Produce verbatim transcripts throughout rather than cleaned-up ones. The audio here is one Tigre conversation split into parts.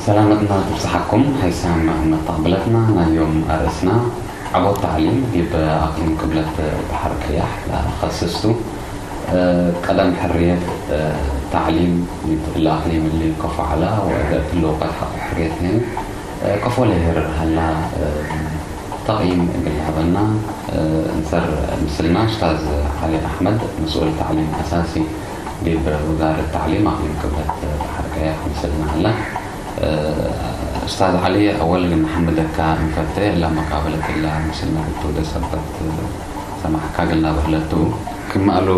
ሰላመትና ትብጽሐኩም። ሀይሳም መጣብለትና ናይ ዮም አርእስና ዐቦት ተዕሊም ዲብ አቅሊም ቅብለት በሐር ቀያሕ ለአኸስስ ቱ። ቀደም ሕርየት ተዕሊም ዲብ እለ አቅሊም እሊ ከፎ ዐላ ወእግል እትሊ ወቀት ሐቆ ሕርየት ህይ ከፎ ለሄርር ሀላ ተቅይም እግል ለሀበና እንሰር ምስልና። ኡስታዝ ዐሊ አሕመድ መስኡል ተዕሊም አሳሲ ዲብ ውዛረት ተዕሊም አቅሊም ቅብለት በሐር ቀያሕ ምስልና ሀላ። ኡስታዝ ዐሊ፣ አወል እግል ነሐምደካ እንፈቴ እለ መቃበለት እለ ምስልና እቱ ወደ ሰበት ሰማሕካ እግል ናብህለቱ። ክም አሉ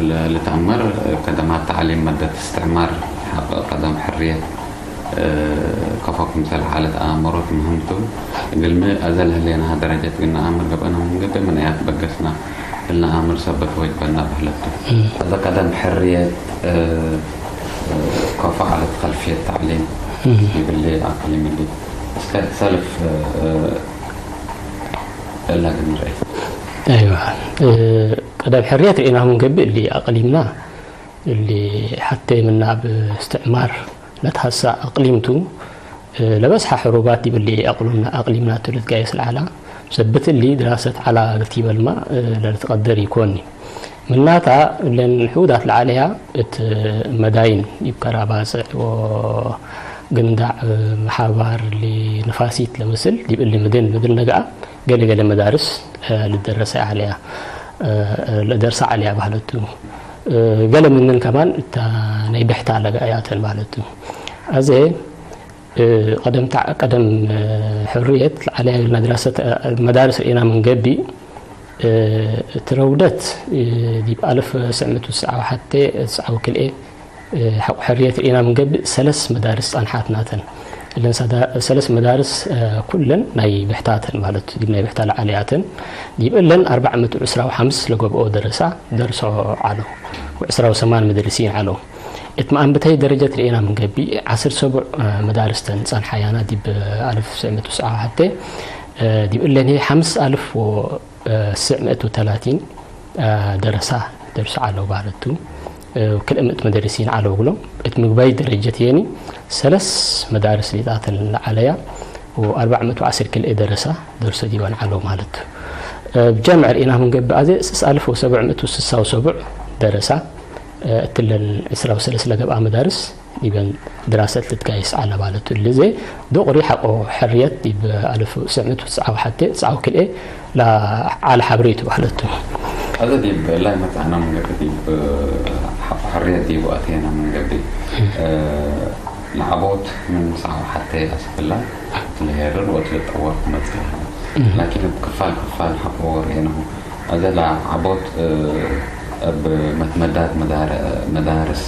ለ-፣ ልትአመር፣ ከደማት ተዕሊም መደት እስትዕማር ሐቅ ቀደም ሕርየት ከፎ ክምሰል ሓለት አእመሮት ምህም ቱ። እግልሚ አዘ ለህሌናሃ ደረጀት እግል ነአምር ገብአና ምን ገብእ ምን አያት በገስና እግል ነአምር ሰበት ወጅበና በህለት ቱ። እም። አዘ ቀደም ሕርየት ከፎ ሓለት ከልፍየት ተዕሊም እም። ይብሊ አቅሊም እሊ እስከ ሰልፍ እላ እግል ንርአይ። አይዋ፣ ቀደም ሕርየት ርኤናሁ ምን ገብእ እሊ አቅሊምና እሊ ሐቴ ምናብ እስትዕማር ለትሐሰ አቅሊም ቱ፣ ለበዝሐ ሕሩባት ዲብ እሊ አቅሉምና አቅሊምና ቱ ልትጋየስ ለዐላ። ሰብት እሊ ድራሰት ዐላ እግል ቲበልማ ለልትቀደር ኢኮኒ። ምናታ እለን ሕውዳት ለዐለያ እት መዳይን ዲብ ከራባጽዕ ወግንዳዕ መሓባር እሊ ንፋሲት ለመስል ዲብ እሊ ምድን ምድን ነግአ ገሌ ገሌ መዳርስ ልደረሰ ዐለያ፣ ለደርሰ ዐለያ በህለት ቱ። ገሌ ምንን ከማን እተ ናይ ብሕታ ለገአያተን በህለት ቱ። አዜ ቀደም ታ-፣ ቀደም ሕርየት ለዐለያ እግልና ድራሰት መዳርስ ርኤና ምን ገብእ፣ እት ረውደት ዲብ አልፍ ሰዕ ምእት ወትስዓ ወሐቴ ትስዓ ወክልኤ ሐቆ ሕርየት ርኤና ምን ገብእ ሰለስ መዳርስ ጸንሓትናተን። እለን ሰዳ-፣ ሰለስ መዳርስ ኩለን ናይ ብሕታተን ማለት ዲብ ናይ ብሕታ ለዐለያተን። ዲብ እለን አርበዕ ምእት ወዕስራ ወሐምስ ለገብኦ ደረሳ ደርሶ ዐለው ወዕስራ ወሰማን መደርሲን ዐለው። እት መአንብተይ ደረጀት ርኤና ምን ገብእ ዐስር ሰቡዕ መዳርስተን ጸንሓያና ዲብ አልፍ ሰዕ ምእት ወትስዓ ወሐቴ። ዲብ እለን ህዬ ሐምስ አልፍ ወ ስዕ ምእት ወተላቲን ደረሳ ደርሱ ዐለው ባለቱ፣ ክልኤ ምእት መደርሲን ዐለው እግሎም። እት ምግባይ ደረጀት የኒ ሰለስ መዳርስ ሌጣተን ለዐለያ ወአርበዕ ምእት ወዐስር ክልኤ ደረሳ ደርሶ ዲበን ዐለው ማለቱ። ብጀምዕ ርኢናሁ ምን ገብእ አዜ ስስ አልፍ ወሰብዕ ምእት ወስሳ ወሰብዕ ደረሳ እትለን ዕስራ ወሰለስ ለገብአ መዳርስ ዲበን ድራሰት ልትጋየስ ዐለ ባለቱ። እሊ ዘ ዶቅሪ ሐቆ ሕርየት ዲብ አልፍ ወትስዕ ምእት ወትስዓ ወሐቴ ትስዓ ወክልኤ ለዐለ ሐብሬቱ ባለቱ። አዘ ዲብ ላይ መጽአና ምን ገብእ ዲብ ሐቆ ሕርየት ዲቡ አቴና ምን ገብእ፣ ለዐቦት ምን ትስዓ ወሐቴ አስክ እለ ለሄርር ወእት ልጠወር ትመጽእ ለሀለ። ላኪን እብ ክፋል ክፋል ሐቆ ርኤናሁ። አዘ ለዐቦት እብ መትመዳት መዳር-፣ መዳርስ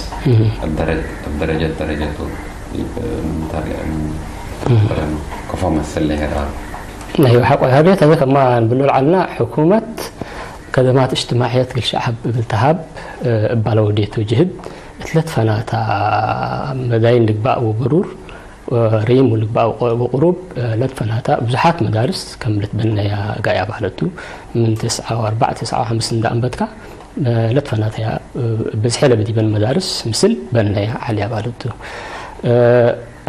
እብ ደረጅ-፣ እብ ደረጀት ደረጀቱ ዲብ ምንተርየ ምን በረኑ ከፎ መስል ለሄራሩ። ነህዩ ሐቆ ሕርየት አዘ ከማ ንብሎ ለዐልና ሕኩመት ከደማት እጅትማዕየት እግል ሸዐብ እግል ተሀብ እባለ ወዴቱ ጅህድ እት ለትፈናታ መዳይን ልግባእ ወብሩር ሪም ወልግባእ ወቅ-፣ ወቅሩብ ለትፈናታ ብዙሓት መዳርስ ከም ልትበነያ ጋያ ባለቱ። ምን ተስዓ ወአርበዕ ተስዓ ወሐምስ እንዳ አንበትካ ለትፈናተያ ብዝሐ ለብዲበን መዳርስ ምስል በነያ ዐልያ ባለቱ።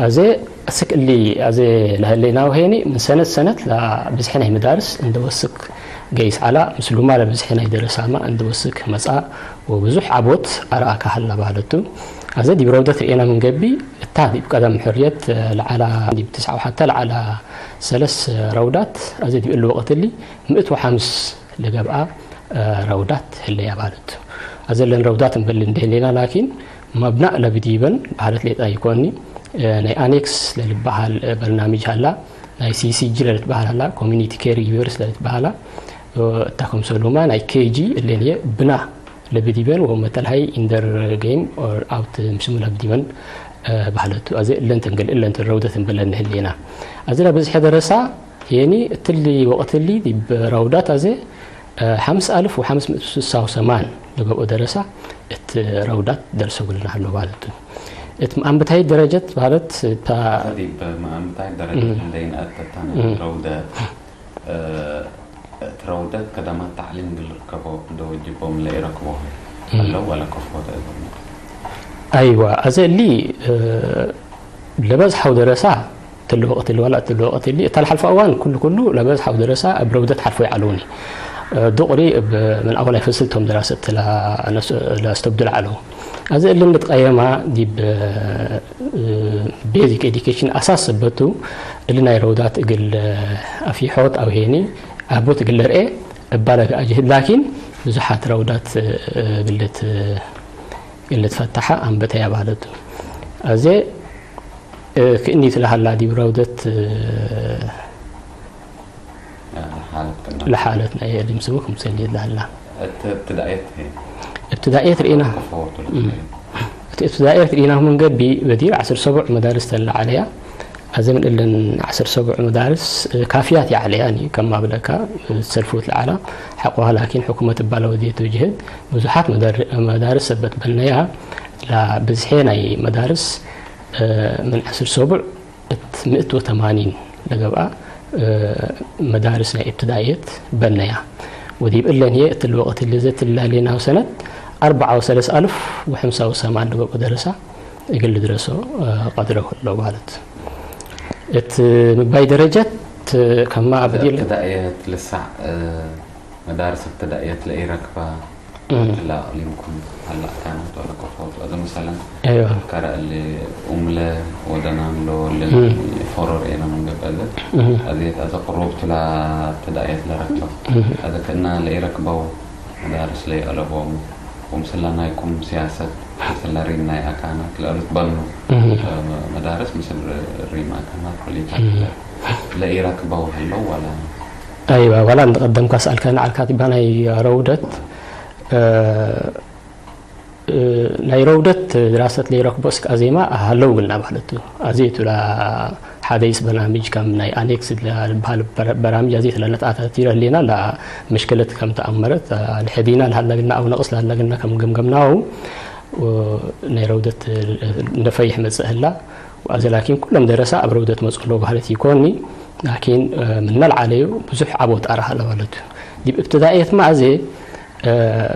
አዜ አስክ እሊ አዜ ለህሌናሁ ሄኒ ምን ሰነት ሰነት ለብዝሐ ናይ መዳርስ እንደ ወስክ ገይስ ዐላ፣ ምስሉማ ለብዝሐ ናይ ደረሳማ እንደ ወስክ መጽአ ወብዙሕ ዐቦት አርአካ ሀላ ባለቱ። አዜ ዲብ ረውደት ርኤና ምን ገብእ፣ እታ ዲብ ቀደም ሕርየት ለዐላ፣ ዲብ ትስዓ ወሐተ ለዐላ ሰለስ ረውዳት፣ አዜ ዲብ እሊ ወቅት እሊ ምእት ወሐምስ ለገብአ ረውዳት ህለያ ባለቱ። አዜ እለን ረውዳት እምበል እንዴ ህሌና፣ ላኪን መብናእ ለብዲበን በሀለት ሌጣ ኢኮኒ። ናይ አኔክስ ለልበሃል በርናምጅ ሀላ፣ ናይ ሲ ሲ ጂ ለልትበሃል ሀላ፣ ኮሚኒቲ ኬር ጊቨርስ ለልትበሃላ፣ እታ ክምሰሉማ ናይ ኬ ጂ እሌን ህዬ ብና ለብዲበን ወመተልሀይ ኢንደር ገይም ኦር አውት ምስሙ ለብዲበን በህለቱ። አዜ እለን ትንግል እለን ረውደት እንብለን ህሌና። አዜ ለብዝሐ ደረሳ የኒ እትሊ ወቅት እሊ ዲብ ረውዳት አዜ ሐምስ አልፍ ወሐምስ ምእት ወስሳ ወሰማን ለገብኦ ደረሳ እት ረውዳት ደርሶ እግልና ሀሎ ባለቱ። እት መአንብታይ ደረጀት ባለት እታ ዲብ መአንብታይ ደረጀት እም። እንዴ ይንአተታነ እም። ረውደት እት ረውደት ከደማት ተዕሊም እግል ልርከቦ እንደ ወጅቦም ለኢረክቦ እም። ሀለው ወለ ከፎ ተእዘሙ? አይዋ፣ አዜ እሊ፣ እ፣ ለበዝሐው ደረሳ እትሊ ወቅት እሊ ወላ እትሊ ወቅት እሊ፣ እተ ለሐልፈ እዋን ኩሉ ኩሉ ለበዝሐው ደረሳ እብ ረውደት ሐልፎ ይዐሉኒ። እ፣ ዱቅሪ እብ ምን አወላይ ፍስል ቶም ደራሰት ለአነስ-፣ ለአስተብዱ ለዐለው። አዜ እሊ እንድትቀየማ ዲብ፣ እ፣ ቤዚክ ኤዲኬሽን አሳስ ሰበቱ እሊ ናይ ረውዳት እግል አፊሖት አው ሄኒ አቦት እግል ለርኤ እባለ ከአጅህድ ላኪን ብዙሓት ረውዳት፣ እ፣ እግል ልት-፣ እግል ልትፈተሐ አንበተያ ባለቱ። አዜ እ፣ ክእኒት ለሀላ ዲብ ረውደት፣ እ፣ ለሓለት ቅድመ ለሓለት ናይ እሊ ምስሉ ክምሰል ለሀላ። እት እብትዳእየት ህይ? እብትዳእየት ርኢና። ከፎቱ እም። ለህይ? እት እብትዳእየት ርኢናሁ ምን ገብእ በዲር ዐስር ሰቡዕ መዳርስ ተን ለዐለያ። አዜ ምን እለን ዐስር ሰቡዕ መዳርስ፣ እ፣ ካፍያት የዐለያ፣ ያኒ ከማ ብለካ፣ እ፣ ሰልፎት ለዐላ ሐቆሃ ላኪን ሕኩመት እባለ ወዴቱ ጅህድ ብዙሓት መዳር-፣ መዳርስ ሰበት በነያ ለብዝሔ ናይ መዳርስ እ፣ ምን ዐስር ሰቡዕ እት ምእት ወተማኒን ለገብአ፣ እ፣ መዳርስ ናይ እብትዳእየት በነያ። ወዲብ እለን ህዬ እትሊ ወቅት እሊ ዘት ለህሌናሁ ሰነት አርበዓ ወሰለስ አልፍ ወሐምሳ ወሰማን ለገብአ ደረሳ እግል ልድረሶ፣ እ፣ ቀድረው ህለው ማለት። እት ምግባይ ደረጀት ከማ አዜ በዲር እብትዳእየት ልሳዕ፣ እ፣ መዳርስ እብትዳእየት ለኢረክባ እም። እትለ አቅሊምኩም ሀለ አካናት ወለ ከፎቱ። አዜ መሰለን አይዋ። ከረ እሊ ኡምለ ወደናምሎ እሊ እም። ፎሮ ርኤነ ምን ገብአ እም። አዜ አዜ ቅሩብ እትለ እብትዳእየት ለረክበው። እም። አዜ ክእነ ለኢረክበው መዳርስ ለይአለቦም ወምስለ ናይኩም ሲያሰት ምስለ ሪም ናይ አካናት ለእሉ ትበኑ እም። መዳርስ ምስል ሪም አካናት ወሊታት እም። ለኢረክበው ሀለው ወለ? አይዋ፣ ወላ እንደ ቀደምካ ሰአልከነ ዐልካ ዲባ ናይ ረውደት፣ እ፣ እ፣ ናይ ረውደት ድራሰት ለኢረክቦ እስክ አዜማ ሀለው እግልና ማለቱ። አዜ ቱ ለሐደይስ በርናምጅ ከም ናይ አኔክስ ለልበሃል በረ-፣ በራምጅ አዜ ለነትአተቲረ ህሌና ለምሽክለት ከም ተአመረት፣ ለሐዲና ለሀለግና አው ነቅስ ለሀለግና ከም ገምገምናሁ፣ እ፣ ናይ ረውደት እንደ ፈይሕ መጽእ ህላ። ወአዜ ላኪን ኩሎም ደረሳ እብ ረውደት መጽኦ ለው በህለት ኢኮኒ፣ ላኪን፣ እ፣ ምነ ለዐለዩ ብዙሕ ዐቦት አርሀ ለበለቱ። ዲብ እብትዳእየትመ አዜ፣ እ፣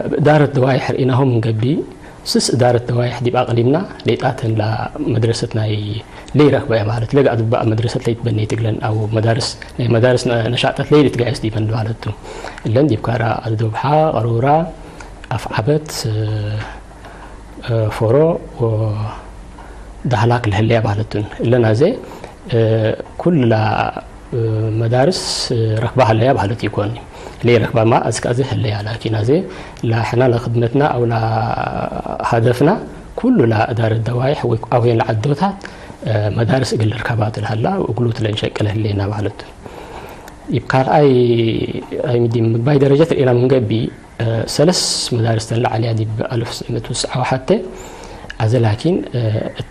እብ እዳረት ደዋይሕ ርኢናሁ ምን ገብእ፣ ስስ እዳረት ደዋይሕ ዲብ አቅሊምና ሌጣተን ለመድረሰት ናይ ለኢረክበያ ማለት፣ ለገአድባእ መድረሰት ለኢትበኔት እግለን አው መዳርስ፣ ናይ መዳርስ ነ-፣ ነሻጠት ለኢልትጋየስ ዲበን ለበለቱ። እለን ዲብ ካራ፣ አድዶብሓ፣ ቀሮራ፣ አፍዓበት፣ እ፣ እ፣ ፎሮ ወዳህላክ ለህለያ ባህለቱን። እለን አዜ፣ እ፣ ኩላ፣ እ፣ መዳርስ፣ እ፣ ረክባ ህለያ ባህለት ኢኮኒ። ለኢረክባማ አስክ አዜ ህለያ፣ ላኪን አዜ ለሕና ለክድመትና አው ለሀደፍና ኩሉ ለእዳረት ደዋይሕ ወይ አውየን ለዐዶታት፣ እ፣ መዳርስ እግል ልርከባት ለሀላ ወእግሉት ለእንሸቅል ህሌና ባህለቱን። ይብ ካልኣይ፣ አይ፣ ምዲ ምግባይ ደረጀት ርኢና ምን ገብእ፣ እ፣ ሰለስ መዳርስ ተን ለዐለያ ዲብ አልፍ ወትስዕ መእት ወትስዓ ወሐቴ፣ አዜ ላኪን፣ እ፣ እት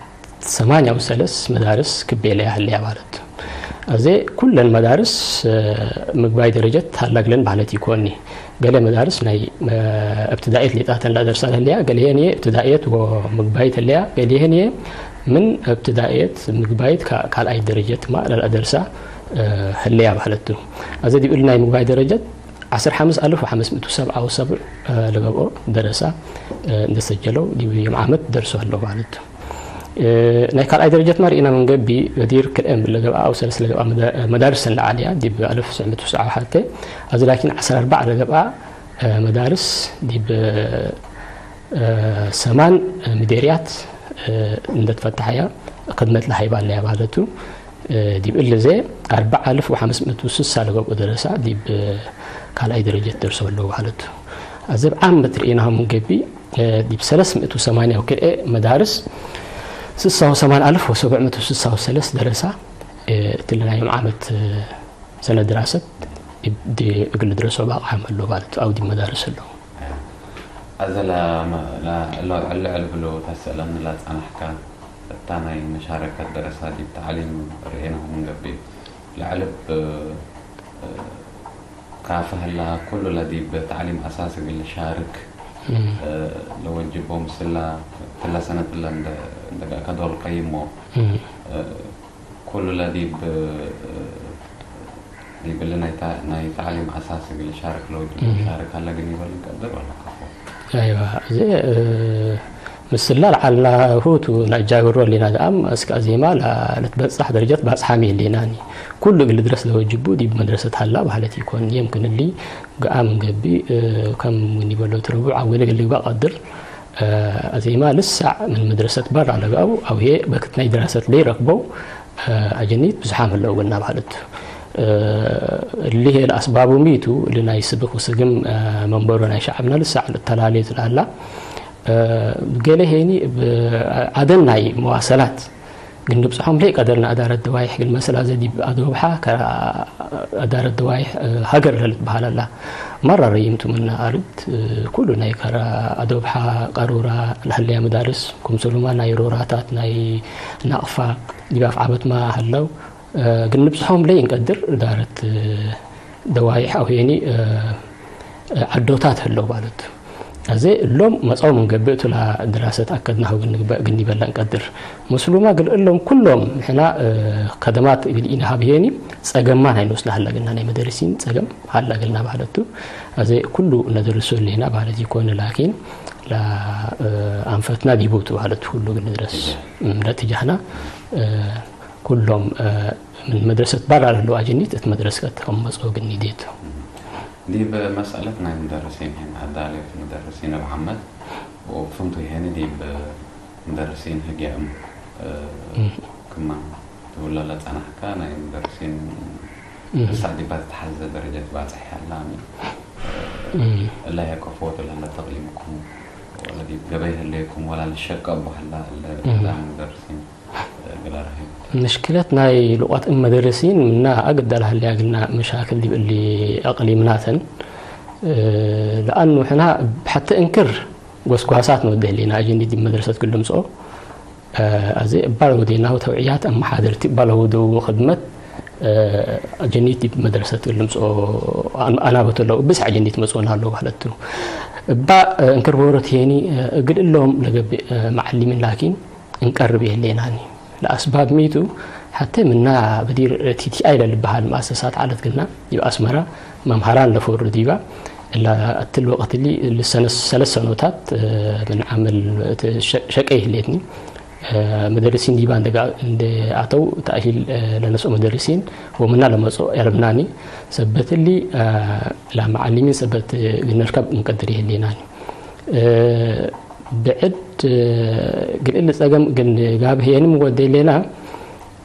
ሰማንያ ወሰለስ መዳርስ ክቤለያ ህለያ ማለት። አዜ ኩለን መዳርስ፣ እ፣ ምግባይ ደረጀት ሀላ እግለን ባህለት ኢኮኒ። ገሌ መዳርስ ናይ፣ እ፣ እብትዳእየት ሌጣተን ለአደርሳ ለህለያ፣ ገሌ ህዬ እብትዳእየት ወምግባይት ህለያ፣ ገሌ ህዬ ምን እብትዳእየት ምግባይት ካ-፣ ካልኣይት ደረጀትማ ለልአደርሳ፣ እ፣ ህለያ ባህለት ቱ። አዜ ዲብ እሊ ናይ ምግባይ ደረጀት ዐስር ሐምስ አልፍ ወሐምስ ምእት ወሰብዓ ወሰብዕ፣ እ፣ ለገብኦ ደረሳ፣ እ፣ እንደ ሰጀለው ዲብ የም ዓመት ደርሶ ህለው ማለት ቱ። እ፣ ናይ ካልኣይ ደረጀትማ ርኢና ምን ገብእ፣ በዲር ክልኤ ለገብአ አው ሰለስ ለገብአ መዳ-፣ መዳርስ ተን ለዐለያ፣ ዲብ አልፍ ወትስዕ መእት ወትስዓ ወሐቴ፣ አዜ ላኪን ዐስር አርበዕ ለገብአ፣ እ፣ መዳርስ ዲብ፣ እ፣ ሰማን ምዴርያት፣ እ፣ እንደ ትፈተሐያ ክድመት ለሀይባ ለያ ባለቱ። እ፣ ዲብ እሊ ዘ አርበዕ አልፍ ወሐምስ ምእት ወስሳ ለገብኦ ደረሳ ዲብ ካልኣይ ደረጀት ደርሶ ህለው ባለቱ። አዜ እብ ዓመት ርኢናሁ ምን ገብእ፣ እ፣ ዲብ ሰለስ ምእት ወሰማንያ ወክልኤ መዳርስ ስሳ ወሰማን አልፍ ወሰብዕ ምእት ወስሳ ወሰለስ ደረሳ፣ እ፣ እትለ ናይ ዓመት፣ እ፣ ሰነት ድራሰት እብ-፣ ዲ-፣ እግል ልድረሶ ባቅዓም ህለው ባለቱ አው ዲብ መዳርስ ህለው። አዜ ለመ-፣ ለ-፣ እለ ዕለ ዕልብ እሉ ተስእለኒ ለጸናሕከ እታ ናይ መሻረከት ደረሳ ዲብ ተዕሊም ርኤናሁ ምን ገብእ፣ ለዕልብ፣ እ፣ ካፈ ህላ፣ ኩሉ ለዲብ ተዕሊም አሳስ እግል ልሻርክ፣ እም። እ፣ ለወጅቦ ምስላ፣ እትለ ሰነት እለ እንደ፣ እንደ ገአከ ዶል ቀይሞ፣ እም። እ፣ ኩሉ ለዲብ፣ ዲብ እሊ ናይ ተ-፣ ናይ ተዕሊም አሳስ እግል ሻርክ ለወጅብ እም። ሻርክ ሀለ ግን ይበል እንቀድር ወለ ከፎ? አይዋ፣ እዚ፣ እ፣ ምስላ ለዐልናሁ ቱ ነአጃብሮ ህሌና። ደአም እስክ አዜማ ለ-፣ ለትበጽሕ ደረጀት ባጽሓም ህሌናኒ። ኩሉ እግል ልድረስ ለወጅቡ ዲብ መድረሰት ሀላ በሀለት ኢኮን። የምክን እሊ ገአ ምን ገብእ፣ እ፣ ከም ምን ይበሎ ትርቡዕ አወለ እግል ልግባእ ቀድር። እ፣ አዜማ ልሳዕ ምን መድረሰት በራ ለገአው አው ህዬ በክት ናይ ድራሰት ለይረክበው፣ እ፣ አጀኒት ብዝሓም ህለው እግልና በሀለት። እ፣ እሊ ህዬ ለአስባቡ ሚቱ፣ እሊ ናይ ስብክ ወስግም፣ እ፣ መንበሮ ናይ ሸዐብና ልሳዕ ልተላሌ ትላላ። እ፣ ገሌ ሄኒ እብ ዐደን ናይ መዋሰላት ግን ንብጽሖም ለኢቀደርነ አዳረት ደዋይሕ ግን መስል አዜ ዲብ አዶብሐ ከ-፣ አዳረት ደዋይሕ፣ እ፣ ሀገር ለልትበሀል አላ። መራ ረይምቱ ምነ አርድ፣ እ፣ ኩሉ ናይ ከረ አዶብሐ ቀሩራ ለሀለያ መዳርስ፣ ክምሰሉማ ናይ ሮራታት ናይ ናቅፋ ዲብ አፍዓበትማ ሀለው። እ፣ ግን ንብጽሖም ለኢንቀድር እዳረት፣ እ፣ ደዋይሕ አው ሄኒ፣ እ፣ እ፣ ዐዶታት ህለው ባለት። አዜ እሎም መጽአው ምን ገብእ ቱ ለድራሰት አከድናሁ እግል ንግበእ እግል ኒበለ እንቀድር። ምስሉማ እግል እሎም ኩሎም ንሕና፣ እ፣ ከደማት እግል ኢነሀብ ሄኒ ጸገምማ ናይ ኖስነ ሀለ እግልና ናይ መደርሲን ጸገም ሀለ እግልና ባለቱ። አዜ ኩሉ ነደርሱ ህሌና ባለት ኢኮን ላኪን ለ-፣ እ፣ አንፈትና ዲቡ ቱ ባለቱ ኩሉ እግል ንድረስ እም፣ ለእትጃህና፣ እ፣ ኩሎም፣ እ፣ ምን መድረሰት በራ ለህለው አጀኒት እት መድረሰት አመጽኦ እግል ኒዴ ቱ። ዲብ መሰአለት ናይ ሙደርሲን ሄን፣ አዳሌት ሙደርሲን እብ ዓመት ወእብ ፍንቱ ሄን ዲብ ሙደርሲን ህግያም፣ እ፣ እም። ክማ ትብሎ ለጸናሕካ ናይ ሙደርሲን እም። እሳ ዲባ ትትሐዘ ደረጀት ባጽሕ ያላ አሚ። እም። እለ ከፎቱ ለህለ ተቅሊምኩም ወለ ዲብ ገበይ ህሌኩም ወላ ልሸቀ እቡ ሀላ እለ እም። ሙደርሲን ምሽክለት ናይ ሉቀት እም መደርሲን ምና አግዳ ለሀለያ እግልና መሻክል ዲብ እሊ አቅሊምናተን። እ፣ ለአኑ ሕና እብ ሐቴ እንክር ጎስጓሳት ንወዴ ህሌና፣ አጀኒት ዲብ መድረሰት እግል ልምጽኦ። እ፣ አዜ እባ ለወዴናሁ ተውዕያት አመሓደርቲ እባ ለወደው ክድመት፣ እ፣ አጀኒት ዲብ መድረሰት እግል ልምጽኦ አን-፣ አናበቱ ለው፣ እብስ አጀኒት መጽኦና ለው በህለቱ። እባ፣ እ፣ እንክር ቦሮት ሄኒ፣ እ፣ እግል እሎም ለገብእ፣ እ፣ መዐሊሚን ላኪን እንቀርብ የህሌናኒ። ለአስባብ ሚቱ፣ ሐቴ ምና በዲር ቲ ቲ አይ ለልበሃል መአሰሳት ዐለት ግና፣ ዲብ አስመራ መምሀራን ለፎሩ ዲባ፣ እላ እትል ወቅት እሊ፣ እሊ ሰነ-፣ ሰለስ ሰኖታት፣ እ፣ ምን ዓመል እት ሸ-፣ ሸቄ ህሌትኒ። እ፣ መደርሲን ዲባ እንደ ጋ-፣ እንደ አተው ተእሂል፣ እ፣ ለነስኦ መደርሲን ወምና ለመጽኦ ያለብናኒ። ሰበት እሊ፣ እ፣ ለመዓሊሚን ሰበት፣ እ፣ ግነርከብ እንቀድር የህሌናኒ። እ፣ ብዕድ፣ እ፣ እግል እሊ ጸገም እግል ጋብእ ህዬ እንወዴ ህሌና፣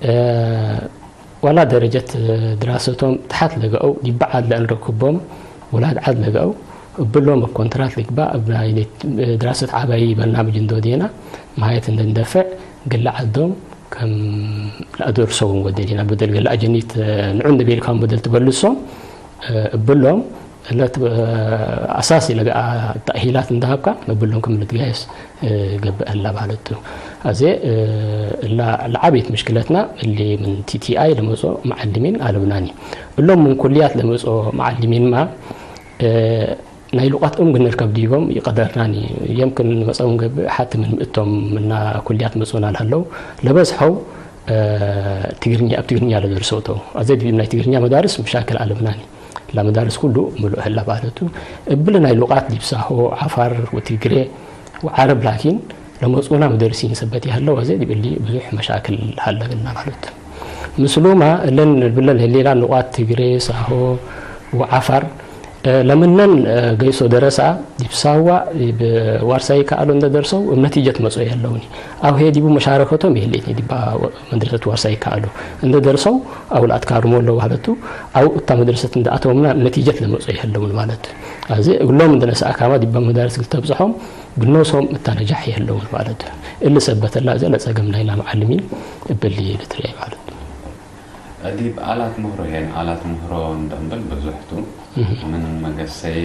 እ፣ ዋላ ደረጀት፣ እ፣ ድራሰቶም ተሐት ለገአው ዲብ ዐድ ለእንረክቦም ውላድ ዐድ ለገአው እብሎም እብ ኮንትራት ልግባእ እብ ናይ ድራሰት ዐባይ በርናምጅ እንዶ ዴና መሃየት እንደ እንደፍዕ ግለ ዐዶም ከም ለአዶርሰው እንወዴ ዴና። በደል ገለ አጀኒት፣ እ፣ ንዑ እንደ ቤልካም በደል ትበልሶም፣ እ፣ እብሎም እለ ት-፣ አሳሲ ለገአ ተእሂላት እንደ ሀብካ፣ እብሎም ክም ልትገየስ፣ እ፣ ገብእ ህላ ባለቱ። አዜ፣ እ፣ እላ ለዐቤት ምሽክለትና እሊ ምን ቲ ቲ አይ ለመጽኦ መዓልሚን አለብናኒ። እሎም ምን ኩልያት ለመጽኦ መዓልሚንማ፣ እ፣ ናይ ሉቀት እም እግል ንርከብ ዲቦም ይቀደርናኒ። የምክን መጽአው እንገብእ ሐቲ ምን ምእቶም ምና ኩልያት መጽኦና ለሀለው ለበዝሐው፣ እ፣ ትግርኛ፣ እብ ትግርኛ ለደርሰው ተው። አዜ ዲብ ናይ ትግርኛ መዳርስ መሻክል አለብናኒ። ለመዳርስ ኩሉ ምሉእ ህላ ባለቱ። እብሊ ናይ ሉቃት ዲብ ሳሆ፣ ዐፋር ወትግሬ ወዐረብ ላኪን ለመጽኡና መደርሲን ሰበት ይሀለው፣ አዜ ዲብ እሊ ብዙሕ መሻክል ሀለ እግልና ባለቱ። ምስሉማ እለን ልብለ ለህሌና ሉቃት ትግሬ፣ ሳሆ ወዐፋር፣ እ፣ ለምነን፣ እ፣ ገይሶ ደረሳ ዲብ ሳዋ ዲብ ዋርሳይ ከአሎ እንደ ደርሰው እብ ነቲጀት መጽኦ ይሀለውኒ። አው ህዬ ዲቡ መሻረከቶም ይህሌትኒ ዲባ መድረሰት ዋርሳይ ከአሉ እንደ ደርሰው አው ለአትካርሞ ለው ሀለቱ፣ አው እታ መድረሰት እንደ አተውምና ነቲጀት ለመጽኦ ይሀለውን ማለት። አዜ እግሎም እንደ ነሰአካማ ዲባ መዳርስ እግል ተብጽሖም ግኖሶም እታ ነጃሕ ይሀለውን ማለት። እሊ ሰበት እላ አዜ ለጸገም ናይላ መዓልሚን እብሊ ልትርኤ ማለት። ዲብ አላት ምህሮ ሄን፣ አላት ምህሮ እንደ እምብል ብዙሕ ቱ። እህ። ምን መገሰይ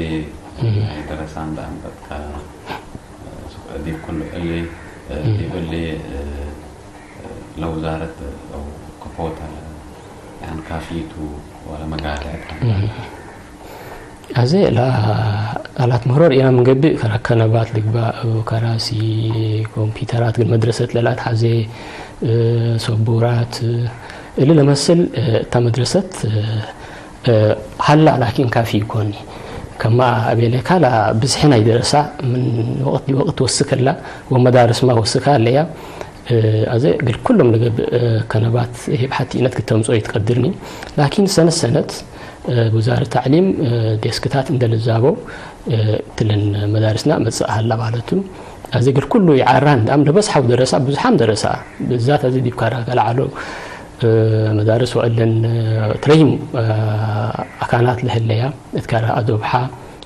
እህ። ናይ ደረሳ እንደ አንበጥካ ዲብ ኩሉ እሊ፣ እህ። ዲብ እሊ፣ ለውዛረት አው ከፎተ፣ ያን ካፊቱ ወለ መጋድዕት። እህ። አዜ ለአላት ምህሮ ርኢና ምን ገብእ፣ ከረ ከነባት ልግባእ፣ ከራሲ፣ ኮምፒተራት፣ ግን መድረሰት ለለአትሐዜ፣ እ፣ ሰቡራት፣ እሊ ለመስል፣ እ፣ እታ መድረሰት፣ እ፣ እ፣ ሀላ ላኪን ካፊ ኢኮኒ። ከማ አቤለካ ለብዝሒ ናይ ደረሳ ምን ወቅት ዲብ ወቅት ወስክ ህላ ወመዳርስማ ወስክ ሀለያ። እ፣ አዜ እግል ኩሎም ለገብእ፣ እ፣ ከነባት ህይብ ሐቲ ኢነት ክተምጽኦ ኢትቀድርኒ። ላኪን ሰነት ሰነት፣ እ፣ ውዛረት ተዕሊም፣ እ፣ ዴስክታት እንደ ልዛበው፣ እ፣ እትለን መዳርስና መጽእ ሀላ ማለቱ። አዜ እግል ኩሉ ይዓራን ዳም ለበዝሐው ደረሳ ብዙሓም ደረሳ ብዛት አዜ ዲብ ካራከ ለዐለው እ፣ መዳርስ ወእለን፣ እ፣ ትረሂም፣ እ፣ አካናት ለህለያ፣ እት ከረ አዶብሓ፣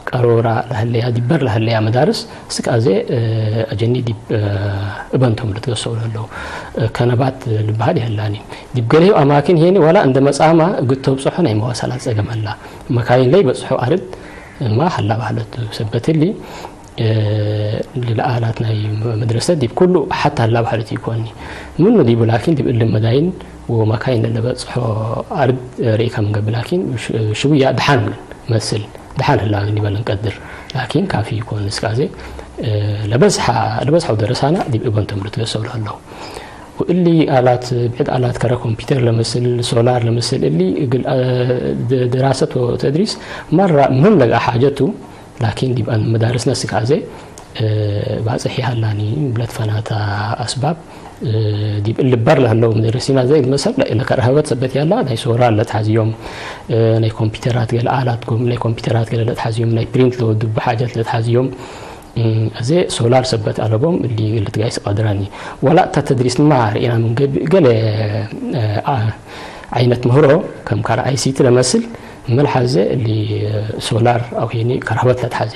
ቀሮራ ለህለያ፣ ዲብ በር ለህለያ መዳርስ፣ እስክ አዜ፣ እ፣ አጀኒ ዲብ፣ እ፣ እበንቶም ልትገሰው ለህለው፣ እ፣ ከነባት ልበሃል ይህላኒ። ዲብ ገሌሁ አማክን ሄኒ ወላ እንደ መጻማ እግል ተብጽሖ ናይ መዋሰላት ጸገም ህላ። መካይን ለይበጽሖ አርድ እማ ሀላ ባህለት ሰበት እሊ፣ እ፣ ለአላት ናይ መድረሰት ዲብ ኩሉ ሐት ሀላ ባህለት ኢኮኒ። ምኑ ዲቡ ላኪን ዲብ እሊ መዳይን ወመካይን ለለበጽሖ አርድ ርኢካ ምን ገብእ ላኪን ሽ-፣ ሽውያ ደሓን መስል፣ ደሓን ህላ ኒበል እንቀድር። ላኪን ካፊ ኢኮን እስካዜ፣ እ፣ ለበዝሐ-፣ ለበዝሐው ደረሳና ዲብ እበንቶም ልትገሰው ለህለው። ወእሊ አላት፣ ብዕድ አላት ከረ ኮምፒውተር ለመስል፣ ሶላር ለመስል፣ እሊ እግል፣ እ፣ ድ-፣ ድራሰት ወተድሪስ መራ ምህም ለገአ ሓጀቱ። ላኪን ዲብ አን መዳርስነ እስክ አዜ፣ እ፣ ባጽሕ ይሀላኒ ብለት ፈናታ አስባብ፣ እ፣ ዲብ እሊ በር ለህለው መደርሲን አዜ መሰል ለከረሀበት ሰበት ያላ ናይ ሶላር ለትሐዝዮም፣ እ፣ ናይ ኮምፒውተራት ገለ አላት ጎም ናይ ኮምፒውተራት ገለ ለትሐዝዮም፣ ናይ ፕሪንት ለወድቡ ሓጀት ለትሐዝዮም፣ እ፣ አዜ ሶላር ሰበት አለቦም እሊ ልትጋይስ ቀድራኒ። ወላ እተ ተድሪስንማ ርኢና ምን ገብእ ገለ፣ እ፣ አ-፣ ዓይነት ምህሮ ከም ካር አይ ሲ ቲ ለመስል፣ መልሐዘ እሊ ሶላር አው ሄኒ ከረህበት ለትሐዜ።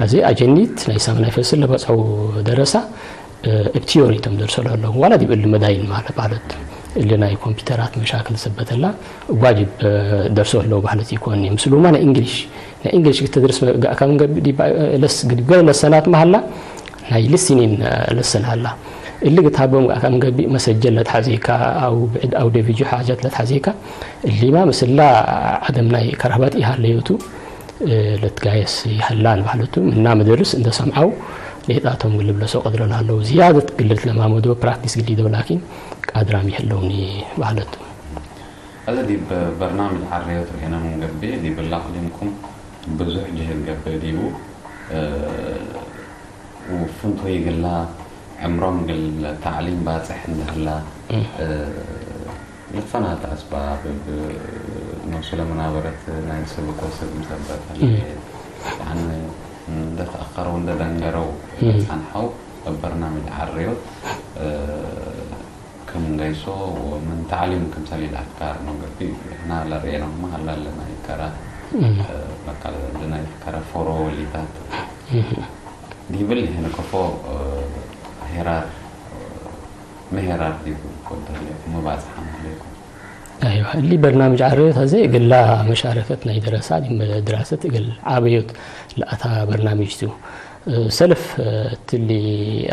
አዜ አጀኒት ናይ ሳምናይ ፈስል ለበጽሐው ደረሳ፣ እ፣ እብ ቲዮሪ ቶም ደርሶ ለህለው፣ ዋላ ዲብ እሊ መዳይን ማለ ባለት፣ እሊ ናይ ኮምፒውተራት መሻክል ሰበት ህላ ዋጅብ፣ እ፣ ደርሶ ህለው ባህለት ኢኮን። ምስሉማ ናይ እንግሊሽ፣ ናይ እንግሊሽ ክተድርስ ገአካ ምን ገብእ ዲብ፣ እ፣ ለስ-፣ ግድብ ገለ ለሰናት መሀላ፣ ናይ ልስኒን ለሰን ሀላ። እሊ ግታቦም ገአካ ምን ገብእ መሰጀል ለትሐዜካ፣ አው ብዕድ አውዲዮ ቪድዮ ሓጀት ለትሐዜካ፣ እሊማ ምስላ ዐደም ናይ ከረህበት ኢሀለዮቱ፣ እ፣ ለትጋየስ ይሀላን ባህለቱ። ምና መደርስ እንደ ሰምዐው ሌጣቶም ግልብ ለሰው ቀድረ ለሀለው ዝያደት ግልት ለማመዶ ፕራክቲስ ግሊደው ላኪን ቃድራም ይሀለውኒ ባህለቱ። አዜ ዲብ በርናምጅ ዐረዮት ርኤነ ምን ገብእ፣ ዲብ እለ አቅሊምኩም ብዙሕ ጅህድ ገብእ ዲቡ፣ እ፣ ወፍንቶይ እግላ፣ ዕምሮም እግል ተዕሊም ባጽሕ እንደ ህላ፣ እም። እ፣ ልትፈናተ አስባብ እብ ኖሱ ለመናበረት ናይ ስብኮ ስግም ሰበት እም። ህለ፣ ያኒ እንደ ተአከረው እንደ ደንገረው እም። ጸንሐው እብ በርናምጅ ዐረዮት፣ እ፣ ክም ገይሶ ወምን ተዕሊም ክምሰል ኢለአትካር ነው ገብእ። ንሕና ለርኤናሁመ ሀላለ ናይ ከረ፣ እም። እ፣ በቃ ለናይ ከረ ፎሮ ወሊታት እም። ዲብል ህነ ከፎ፣ እ፣ ሄራር፣ ሚ ሄራር ዲቡ ወደ ህሌኩም፣ ሚ ባጽሓም ህሌኩም? አይዋ፣ እሊ በርናምጅ ዐረዮት አዜ እግላ መሻረከት ናይ ደረሳ ዲብ ድራሰት እግል ዐበዮት ለአታ በርናምጅ ቱ። እ፣ ሰልፍ፣ እ፣ እትሊ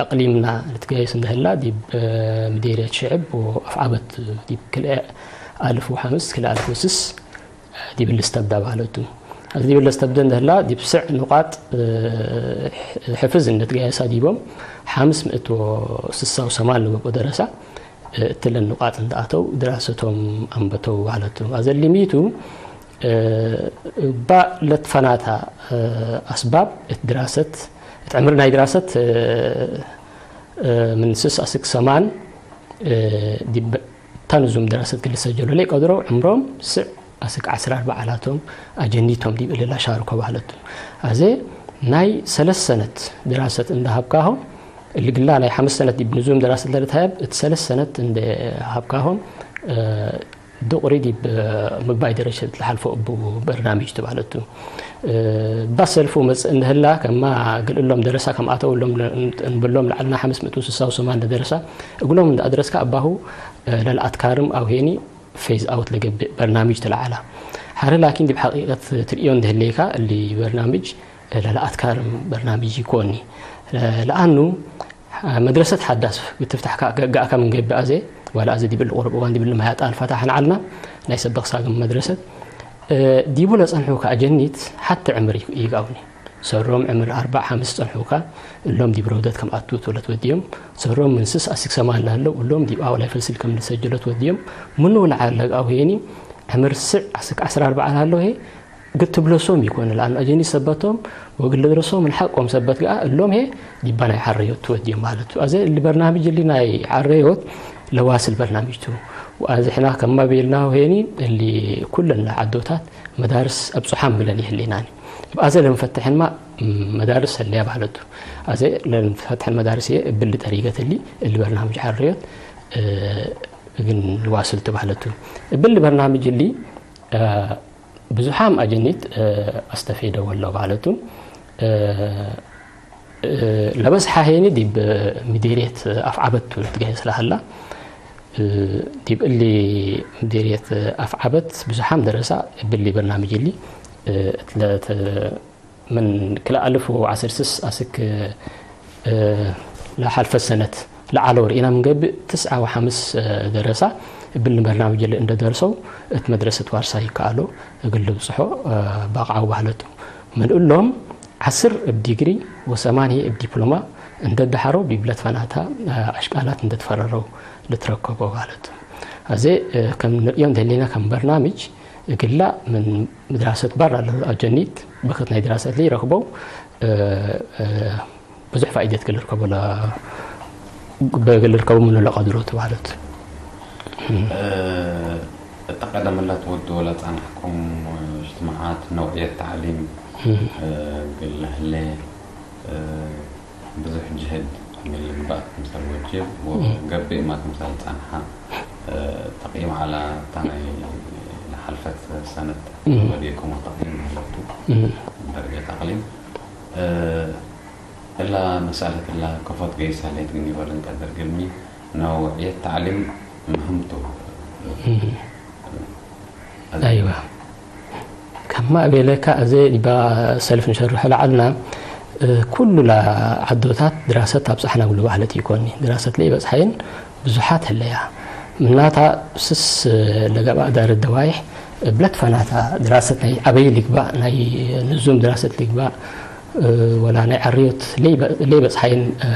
አቅሊምና ልትገየስ እንደ ህላ ዲብ፣ እ፣ ምዴርየት ሽዕብ ወአፍዓበት ዲብ ክልኤ አልፍ ወሐምስ ክልኤ አልፍ ወስስ ዲብ ልስተብዳ ባህለቱ። አዜ ዲብ ለስተብደ እንደ ህላ ዲብ ስዕ ኑቃጥ፣ እ፣ ሕፍዝ እንደ ትገየሳ ዲቦም ሐምስ ምእት ወስሳ ወሰማን ለገብኦ ደረሳ፣ እ፣ እትለን ኑቃጥ እንደ አተው ድራሰቶም አንበተው ባህለቱ። አዘ ሊሚቱ፣ እ፣ እባ ለትፈናታ፣ እ፣ አስባብ እት ድራሰት፣ እት ዕምር ናይ ድራሰት፣ እ፣ እ፣ ምን ስስ አስክ ሰማን፣ እ፣ ዲብ እታ ንዙም ድራሰት እግል ልሰጀሎ ለኢቀድረው ዕምሮም ስዕ አስክ ዐስር አርበዕ ዐላቶም አጀኒቶም ዲብ እሊ ለሻርኮ ባህለቱ። አዜ ናይ ሰለስ ሰነት ድራሰት እንደ ሀብካሆም፣ እሊ ግላ ናይ ሐምስ ሰነት ዲብ ንዙም ድራሰት ለልትሀየብ፣ እት ሰለስ ሰነት እንደ ሀብካሆም፣ እ፣ ዱቅሪ ዲብ ምግባይ ደረጀት ለሐልፎ እቡ በርናምጅ ቱ ባህለቱ። እባ ሰልፉ መጽእ እንደ ህላ፣ ከማ እግል እሎም ደረሳ ከም አተው እሎም ለ-፣ እንብሎም ለዐልና ሐምስ ምእት ወስሳ ወሰማን ለደረሳ እግሎም እንደ አድረስካ፣ እባሁ ለለአትካርም አው ሄኒ ፌዝ አውት ለገብእ በርናምጅ ቱ ለዐላ። ሐረ ላኪን ዲብ ሐቂቀት ትርእዮ እንደ ህሌካ፣ እሊ በርናምጅ ለለአትካርም በርናምጅ ኢኮኒ። ለአኑ መድረሰት ሐዳስ ትፍታሕ ከ-፣ ገ-፣ ገአከ ምን ገብእ አዜ፣ ወለ አዜ ዲብ እሊ ቁሩብ እዋን ዲብ እሊ ማያጣል ፈታሕን ዐልና፣ ናይ ሰበቅ ሳግም መድረሰት፣ እ፣ ዲቡ ለጸንሑከ አጀኒት ሐቲ ዕምር ይ-፣ ይጋውኒ። ሰሮም ዕምር አርበዕ ሐምስ ጸንሑከ፣ እሎም ዲብ ረውደት ከም አቱቱ ለትወድዮም፣ ሰሮም ምን ስስ አስክ ሰማን ለህለው፣ እሎም ዲብ አውላይ ፈስል ከም ልሰጀሎ ትወድዮም፣ ምኑ ለዐለ ለጋው ሄኒ፣ ዕምር ስዕ አስክ ዐስር አርበዕ ለህለው ህዬ፣ ግትብለሶም ኢኮን፣ ለአኑ አጀኒት ሰበቶም ወእግል ልድረሶም ምን ሐቆም ሰበት ገአ፣ እሎም ህዬ ዲበ ናይ ዐረዮት ትወድዮም ማለት ቱ። አዜ እሊ በርናምጅ እሊ ናይ ዐረዮት ለዋስል በርናምጅ ቱ። ወአዜ ሕና ከማ ቤልናሁ ሄኒ፣ እሊ ኩለን ዐዶታት መዳርስ አብጹሓም ብለን ይህሌናኒ። እብ አዜ ለንፈትሕንማ መዳርስ ህለያ ማለት ቱ። አዜ ለንፈትሕን መዳርስ ህዬ እብሊ ጠሪቀት እሊ፣ እሊ በርናምጅ ዐረዮት፣ እ፣ እግል ልዋስል ቱ ማለት ቱ። እብሊ በርናምጅ እሊ፣ እ፣ ብዙሓም አጀኒት፣ እ፣ አስተፌደው ሀለው ማለት ቱ። እ፣ እ፣ ለበዝሐ ሄኒ ዲብ ምዲርየት አፍዓበት ቱ ልትገሄስ ለሀላ። እ፣ ዲብ እሊ ምዲርየት አፍዓበት ብዙሓም ደረሳ እብሊ በርናምጅ እሊ፣ እ፣ እት ለት-፣ ምን ክልኤ አልፍ ወዐስር ስስ አስክ፣ እ፣ ለሐልፈት ሰነት ለዐለው ርኢና ምን ገብእ፣ ትስዐ ወሐምስ ደረሳ እብሊ በርናምጅ እሊ እንደ ደርሰው እት መድረሰት ዋርሳይ ይከአሎ እግል ልብጽሖ፣ እ፣ በቅዐው በህለት ቱ። ምን እሎም ዐስር እብ ዲግሪ ወሰማንየ እብ ዲፕሎማ እንደ ደሐረው፣ ዲብ ለትፈናታ፣ እ፣ አሽቃላት እንደ ትፈረረው ልትረከቦ በህለት ቱ። አዜ፣ እ፣ ከም ንርእዮ እንደ ህሌና ከም በርናምጅ እግላ ምን ድራሰት በራ ለአጀኒት በክት ናይ ድራሰት ለኢረክበው፣ እ፣ እ፣ ብዙሕ ፋኢደት እግል ልርከቦ ለ-፣ እግል ልርከቦ ምኑ ለቀድሮ ቱ ማለት። እ፣ እተ ቀደም እለ ትወድዎ ለጸናሕኩም እጅትማዓት፣ ነውዕየት ተዕሊም፣ እ፣ እግል ለህሌ፣ እ፣ ብዙሕ ጅህድ እግል ልግባእ ክምሰል ወጅብ ወገብእማ ክምሰል ጸንሐ፣ እ፣ ተቅይም ዐለ። እታ ናይ ለሐልፈት ሰነት ወዴኩም ተቅይም ማለት ቱ፣ ደረጀት አቅሊም። እ፣ እላ መሳለት እላ ከፎ ትገይስ ህሌት ግን ይበል እንቀድር፣ ግልሚ ነውዕየት ተዕሊም ምህም ቱ። አይወ። ከማ እቤለካ፣ አዜ ዲባ ሰልፍ ንሸርሖ ለዐልና፣ እ፣ ኩሉ ለዐዶታት ድራሰት አብጽሐነ እግሉ በህለት ኢኮኒ። ድራሰት ለኢበጽሐየን ብዙሓት ህለያ። ምናታ ስስ ለገብአ እዳረት ደዋይሕ እብ ለትፈናታ ድራሰት ናይ ዐበይ ልግባእ፣ ናይ ንዙም ድራሰት ልግባእ፣ እ፣ ወላ ናይ ዐርዮት ለኢበ-፣ ለኢበጽሐየን፣ እ፣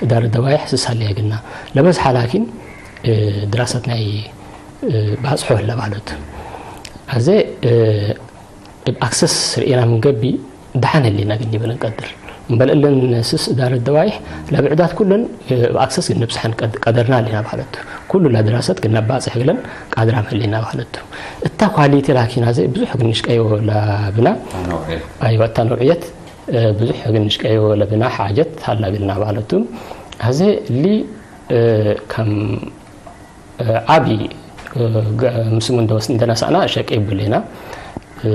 እዳረት ደዋይሕ ስስ ህለየ ግና። ለበዝሐ ላኪን፣ እ፣ ድራሰት ናይ፣ እ፣ ባጽሖ ህለ ማለት። አዜ፣ እ፣ እብ አክሰስ ርኤና ምን ገብእ፣ ደሐን ህሌና ግን ዲበ ልንቀድር። እምበል እለን ስስ እዳረት ደዋይሕ ለብዕዳት ኩለን እብ አክሰስ ግን ንብጽሐን ቀድ-፣ ቀደርና ህሌና በህለት ቱ። ኩሉ ለድራሰት ግን ነባጽሕ እግለን ቃድራም ህሌና በህለት ቱ። እታ ኳሊቲ ላኪን አዜ ብዙሕ ግን ንሽቀዮ ለብና። ነውዕየት። አይወ፣ እታ ነውዕየት፣ እ፣ ብዙሕ ግን ንሽቀዮ ለብና ሓጀት ሀላ እግልና በህለት ቱ። አዜ እሊ፣ እ፣ ከም ዐቢ፣ እ፣ ገ-፣ ምስሙ እንደ ወስ-፣ እንደ ነሳእና ሸቄ እቡ ህሌና። እ፣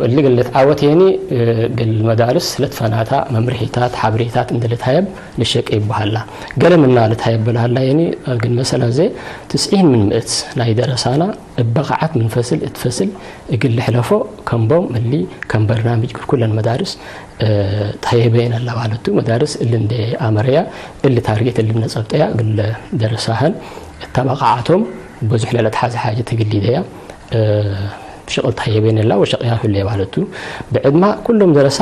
እሊ እግል ልትዓወት የኒ፣ እ፣ እግል መዳርስ ለትፈናታ መምርሒታት፣ ሐብሬታት እንደ ልትሀየብ ልሸቄ እቡ ሀላ። ገሌ ምና ልትሀየብ ለሀላ የኒ፣ እግል መሰል አዜ ትስዒን ምን ምእት ናይ ደረሳና እብ በቃዓት ምን ፈስል እት ፈስል እግል ልሕለፎ ከም ቦም እሊ ከም በርናምጅ እግል ኩለን መዳርስ እ፣ ተሀየበየን ለባለቱ መዳርስ እሊ እንዴ አመረያ፣ እሊ ታርጌት እሊ እነ ጸብጠያ እግል ደረሳህን እተ በቃዓቶም በዙሕ ለለትሐዜ ሓጀት እግል ሊደያ፣ እ፣ ሽቅል ተሀየበየን እላ ወሸቅያ ህሌ ባለቱ። ብዕድማ ኩሎም ደረሳ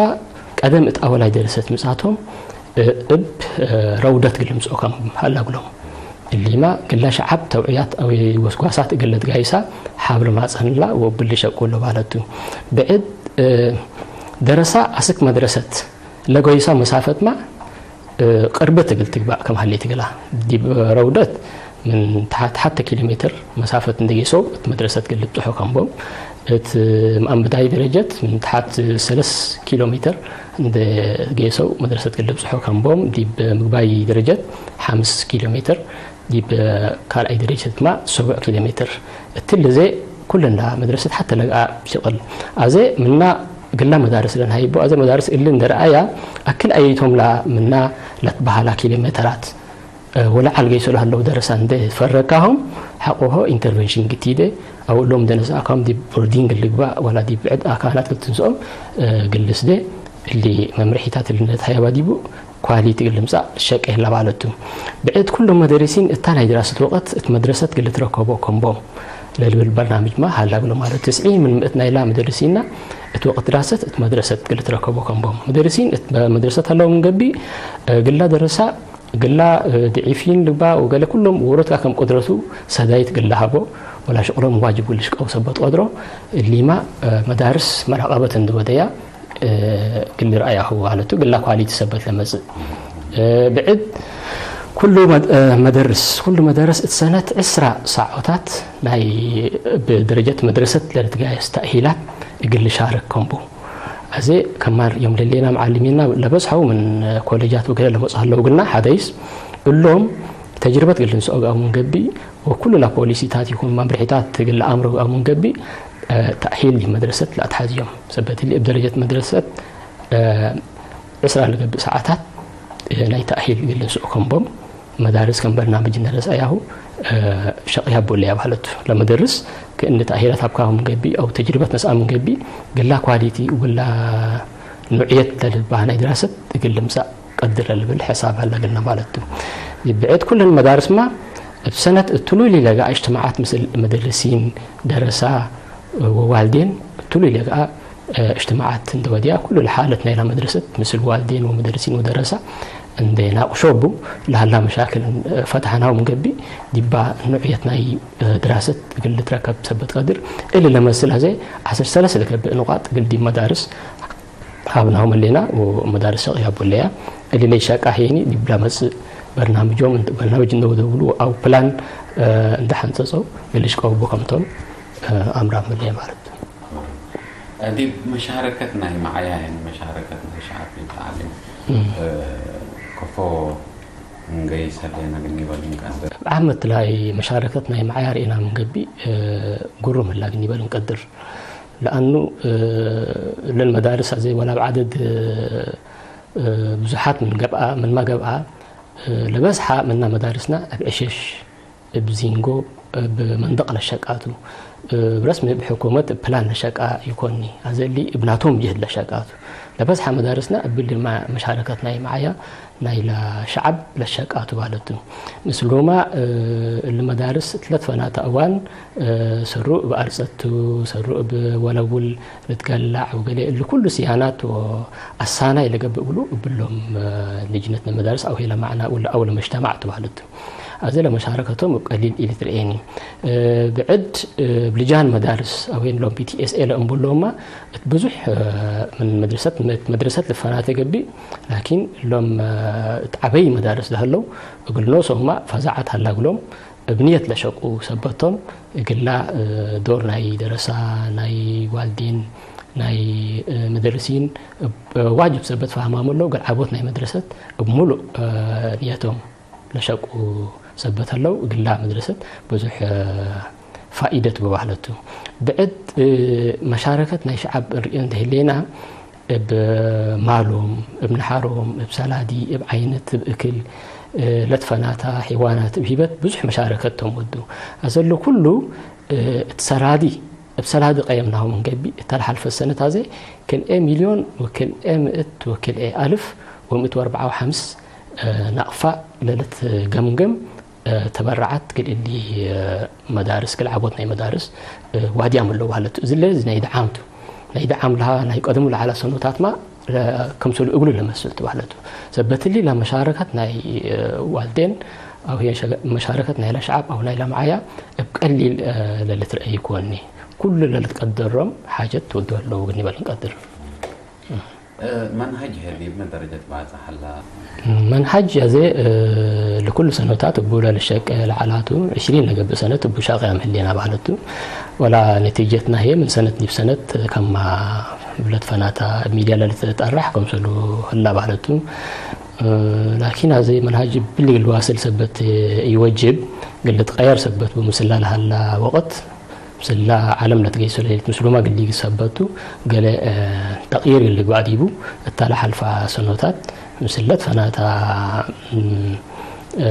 ቀደም እት አወላይ ደረሰት ምጻቶም፣ እ፣ እብ፣ እ፣ ረውደት እግል ልምጽኦ ከም ሀላ እግሎም። እሊማ ግላ ሸዐብ ተውዕያት አው ወስጓሳት እግል ልትጋይሳ ሐብሎ ማጸንላ ወእብሊ ሸቁሎ ባለቱ። ብዕድ፣ እ፣ ደረሳ አስክ መድረሰት ለጎይሳ መሳፈትማ፣ እ፣ ቅርበት እግል ትግባእ ከም ሀሌት እግላ። ዲብ ረውደት ምን ተሐት ሐተ ኪሎ ሜትር መሳፈት እንደ ጌሰው እት መድረሰት እግል ልብጽሖ ከም ቦም፣ እት መአንብዳይ ደረጀት ምን ተሐት ሰለስ ኪሎ ሜትር እንደ ጌሰው መድረሰት እግል ልብጽሖ ከም ቦም፣ ዲብ ምግባይ ደረጀት ሐምስ ኪሎ ሜትር፣ ዲብ ካልኣይ ደረጀትማ ሰቡዕ ኪሎ ሜትር። እትሊ ዘ ኩልና መድረሰት ሐተ ለገአ ሽቅል። አዜ ምና ግላ መዳርስ ለንሀይቦ፣ አዜ መዳርስ እሊ እንደ ረአያ፣ አክል አየይቶም ላ ምና ለትበሀላ ኪሎ ሜተራት፣ እ፣ ወለዐል ገይሶ ለሀለው ደረሳ እንዴ ፈረግካሆም፣ ሐቆሆ ኢንተርቬንሽን ግቲደ፣ አው እሎም እንዴ ነስአካሆም ዲብ ቦርዲንግ ልግባእ ወላ ዲብ ብዕድ አካናት ልትንስኦም፣ እ፣ ግልስደ፣ እሊ መምርሒታት እሊ እንዴ ተሀየባ ዲቡ ኳሊቲ እግል ልምጻእ ሸቄ ለባለቱ። ብዕድ ኩሎም መደሪሲን እታ ናይ ድራሰት ወቀት እት መድረሰት እግል ልትረከቦ ከም ቦም ለልብል በርናምጅማ ሀላ እግሎም ማለት። ትስዒን ምን ምእት ናይላ መደሪሲና እት ወቅት ድራሰት እት መድረሰት እግል ልትረከቦ ከም ቦም። መደሪሲን እት መድረሰት ሀለው ምን ገብእ፣ እ፣ ግላ ደረሳ እግላ፣ እ፣ ድዒፊን ልባ ወገሌ ኩሎም ውሩትካ ከም ቅድረቱ ሰዳይት እግል ለሀቦ ወላ ሽቅሎም ዋጅብ እግል ልሽቀው ሰበት ቀድሮ፣ እሊማ፣ እ፣ መዳርስ መራቀበት እንዲ ወደያ፣ እ፣ እግል ልርአያሁ ማለት ቱ፣ እግላ ኳሊቲ ሰበት ለመጽእ። እ፣ ብዕድ ኩሉ መድ-፣ እ፣ መደርስ፣ ኩሉ መደርስ እት ሰነት ዕስራ ሳዖታት ናይ እብ ደረጀት መድረሰት ለልትጋየስ ተእሂላት እግል ልሻረክ ከምቡ። አዜ ከማር ዮም ለሌና መዓልሚና ለበዝሐው ምን ኮሌጃት ወገሌ ለመጽእ ሀለው እግልና ሐደይስ እሎም ተጅርበት እግል ልንስኦ ገአሙ እንገብእ ወኩሉ ለፖሊሲታት ይኩን መምርሒታት እግል ለአምሮ ገአሙ እንገብእ፣ እ፣ ተእሂል ዲብ መድረሰት ለአትሐዝዮም። ሰበት እሊ እብ ደረጀት መድረሰት፣ እ፣ ዕስራ ለገብእ ሰዓታት፣ እ፣ ናይ ተእሂል እግል ልንስኦ ከምቦም። መዳርስ ከም በርናምጅ እንዴ ረስአያሁ፣ እ፣ ሸቅያቦ ለያ ባለቱ። ለመደርስ ክእኒ ተእሂላት ሀብካሁ ምን ገብእ አው ተጅርበት ነስአ ምን ገብእ፣ ግላ ኳሊቲ ወላ ኑዕየት ለልባህ ናይ ድራሰት እግል ልምጸእ ቀድር ለልብል ሕሳብ ሀለ እግልና ማለት ቱ። ብዕድ ኩለን መዳርስማ እብ ሰነት እትሉይ ሊለገአ እጅትማዓት ምስል መደርሲን፣ ደረሳ ወዋልዴን እትሉይ ሊለገአ እጅትማዓት እንዴ ወድያ፣ ኩሉ ለሓለት ናይላ መድረሰት ምስል ዋልዴን ወመደርሲን ወደረሳ እንዴ ናቅሾ እቡ ለሀላ መሻክል ፈትሐናሁ ምን ገብእ፣ ዲባ ኑዕየት ናይ ድራሰት እግል ልትረከብ ሰበት ቀድር። እሊ ለመስል አዜ ዐስር ሰለስ ለገብእ ንቃጥ እግል ዲብ መዳርስ ሀብናሁ መሌና ወመዳርስ ሸቅያቦ ለያ። እሊ ለይሸቃ ሄኒ ዲብላ መጽእ በርናምጆም እንት-፣ በርናምጅ እንዴ ወደውሉ አው ፕላን እንዴ ሐንጸጸው እግል ልሽቀው እቡ ከምቶም አምራም መሌ ማለት። ዲብ መሻረከት ናይ መዓያ፣ ያኒ መሻረከት ናይ ሸዐብ ዲብ ተዕሊም፣ እም። እ፣ ከፎ እንገይስ ህሌነ እግል ኒበል እንቀድር። እብ ዓመት ላይ መሻረከት ናይ መዓያ ርኤና ምን ገብእ፣ እ፣ ግሩም ህላ እግል ኒበል እንቀድር። ለአኑ፣ እ፣ ለልመዳርስ አዜ ወላ ብዓደድ፣ እ፣ ብዙሓት ምን ገብአ፣ ምንማ ገብአ፣ እ፣ ለበዝሓ ምና መዳርስና እብ ዕሸሽ እብ ዚንጎ፣ እብ መንደቅ ለሸቃ ቱ። እብ ረስሚ እብ ሕኩመት እብ ፕላን ለሸቃ ኢኮኒ። አዜ እሊ እብ ናቶም ጅህድ ለሸቃ ቱ። ለበዝሐ መዳርስና እብሊ መ-፣ መሻረከት ናይ መዓያ ናይላ ሸዐብ ለሸቃ ቱ ባለቱ። ምስሉማ፣ እ፣ እሊ መዳርስ እት ለትፈናተ እዋን፣ እ፣ ሰሩ እብ አርጸት ቱ፣ ሰሩ እብ ወለውል ልትገላዕ ወገሌ እሊ ኩሉ ስያናት ወአሳናይ ለገብእ እግሉ እብሎም፣ እ፣ ልጅነት ለመዳርስ አው ሄለ መዕና ወለ አው ለመጅተማዕ ቱ ባለቱ። አዜ ለመሻረከቶም እብ ቀሊል ኢልትርኤኒ። እ፣ ብዕድ፣ እ፣ እብ ልጃን መዳርስ አው ሎም ፒ ቲ ኤስ ኤ ለእምብሎማ እት ብዙሕ፣ እ፣ ምን መድረሰት፣ መድረሰት ልፈናተ ገብእ፣ ላኪን ሎም፣ እ፣ እት ዐበይ መዳርስ ለህለው እግል ኖሶማ ፈዛዐት ሀላ እግሎም እብ ንየት ለሸቁ ሰበቶም እግላ፣ እ፣ ዶር ናይ ደረሳ፣ ናይ ዋልዲን፣ ናይ፣ እ፣ መደርሲን እብ ዋጅብ ሰበት ፈህማም እለው እግል ዐቦት ናይ መድረሰት እብ ሙሉእ፣ እ፣ ንየቶም። ለሸቁ ሰበት ሀለው፣ እግላ መድረሰት ብዙሕ ፋኢደት በባህለቱ። ብዕድ መሻረከት ናይ ሸዐብ እንርእዮ እንተ ህሌና፣ እብ ማሎም፣ እብ ነሐሮም፣ እብ ሰላዲ፣ እብ ዓይነት፣ እብ እክል ለትፈናታ ሔዋናት እብ ሂበት ብዙሕ መሻረከት ቶም ወዱ። አሰሉ ኩሉ እት ሰላዲ፣ እብ ሰላዲ ቀየምናሁ ምን ገብእ፣ እተ ለሐልፈ ሰነት አዜ ክልኤ ሚልዮን ወክልኤ ምእት ወክልኤ አልፍ ወምእት ወአርበዓ ወሐምስ ናቅፋ ለልትገምገም ተበረዓት እግል እሊ መዳርስ፣ እግል ዐቦት ናይ መዳርስ ዋድያም እለው በህለት ቱ። እዝለ ናይ ደዓም ቱ። ናይ ደዓም ለሃ ናይ ቀድሙ ለዐለ ሰኖታትማ ክምሰሉ እግሉ ለመስል ቱ በህለት ቱ። ሰበት እሊ ለመሻረከት ናይ ዋልዴን አው ህዬ መሻረከት ናይለ ሸዐብ አው ናይለ መዓያ እብ ቀሊል ለልትረአ ኢኮኒ። ኩሉ ለልትቀደሮም ሓጀት ትወዱ ህለው እግል ኒበል እንቀድር። እ፣ መንሀጅ ህሌብነ ደረጀት ባጽሕ ሀላ። መንሀጅ አዜ፣ እ፣ ለኩሉ ሰኖታት እቡ ለልሸቄ ለዐላቱ ዕሽሪን ለገብእ ሰነት እቡ ሻቅያም ህሌና በህለት ቱ። ወላ ነቲጀትና ህዬ ምን ሰነት ዲብ ሰነት ከማ ብለት ፈናታ እብ ሚድያ ለልትጠራሕ ክምሰሉ ህላ በህለት ቱ። እ፣ ላኪን አዜ መንሀጅ እብሊ እግል ዋስል ሰበት ኢወጅብ፣ እግል ልትቀየር ሰበት ቡ ምስላ ለሀላ ወቅት ምስላ ዐለም ለትገይሶ ለህሌት ምስሉማ እግል ሊግ ሰበት ቱ፣ ገሌ፣ እ፣ ተቅይር እግል ልግባእ ዲቡ፣ እታ ለሐልፋ ሰኖታት ምስለት ፈናታ፣ እም፣ እ፣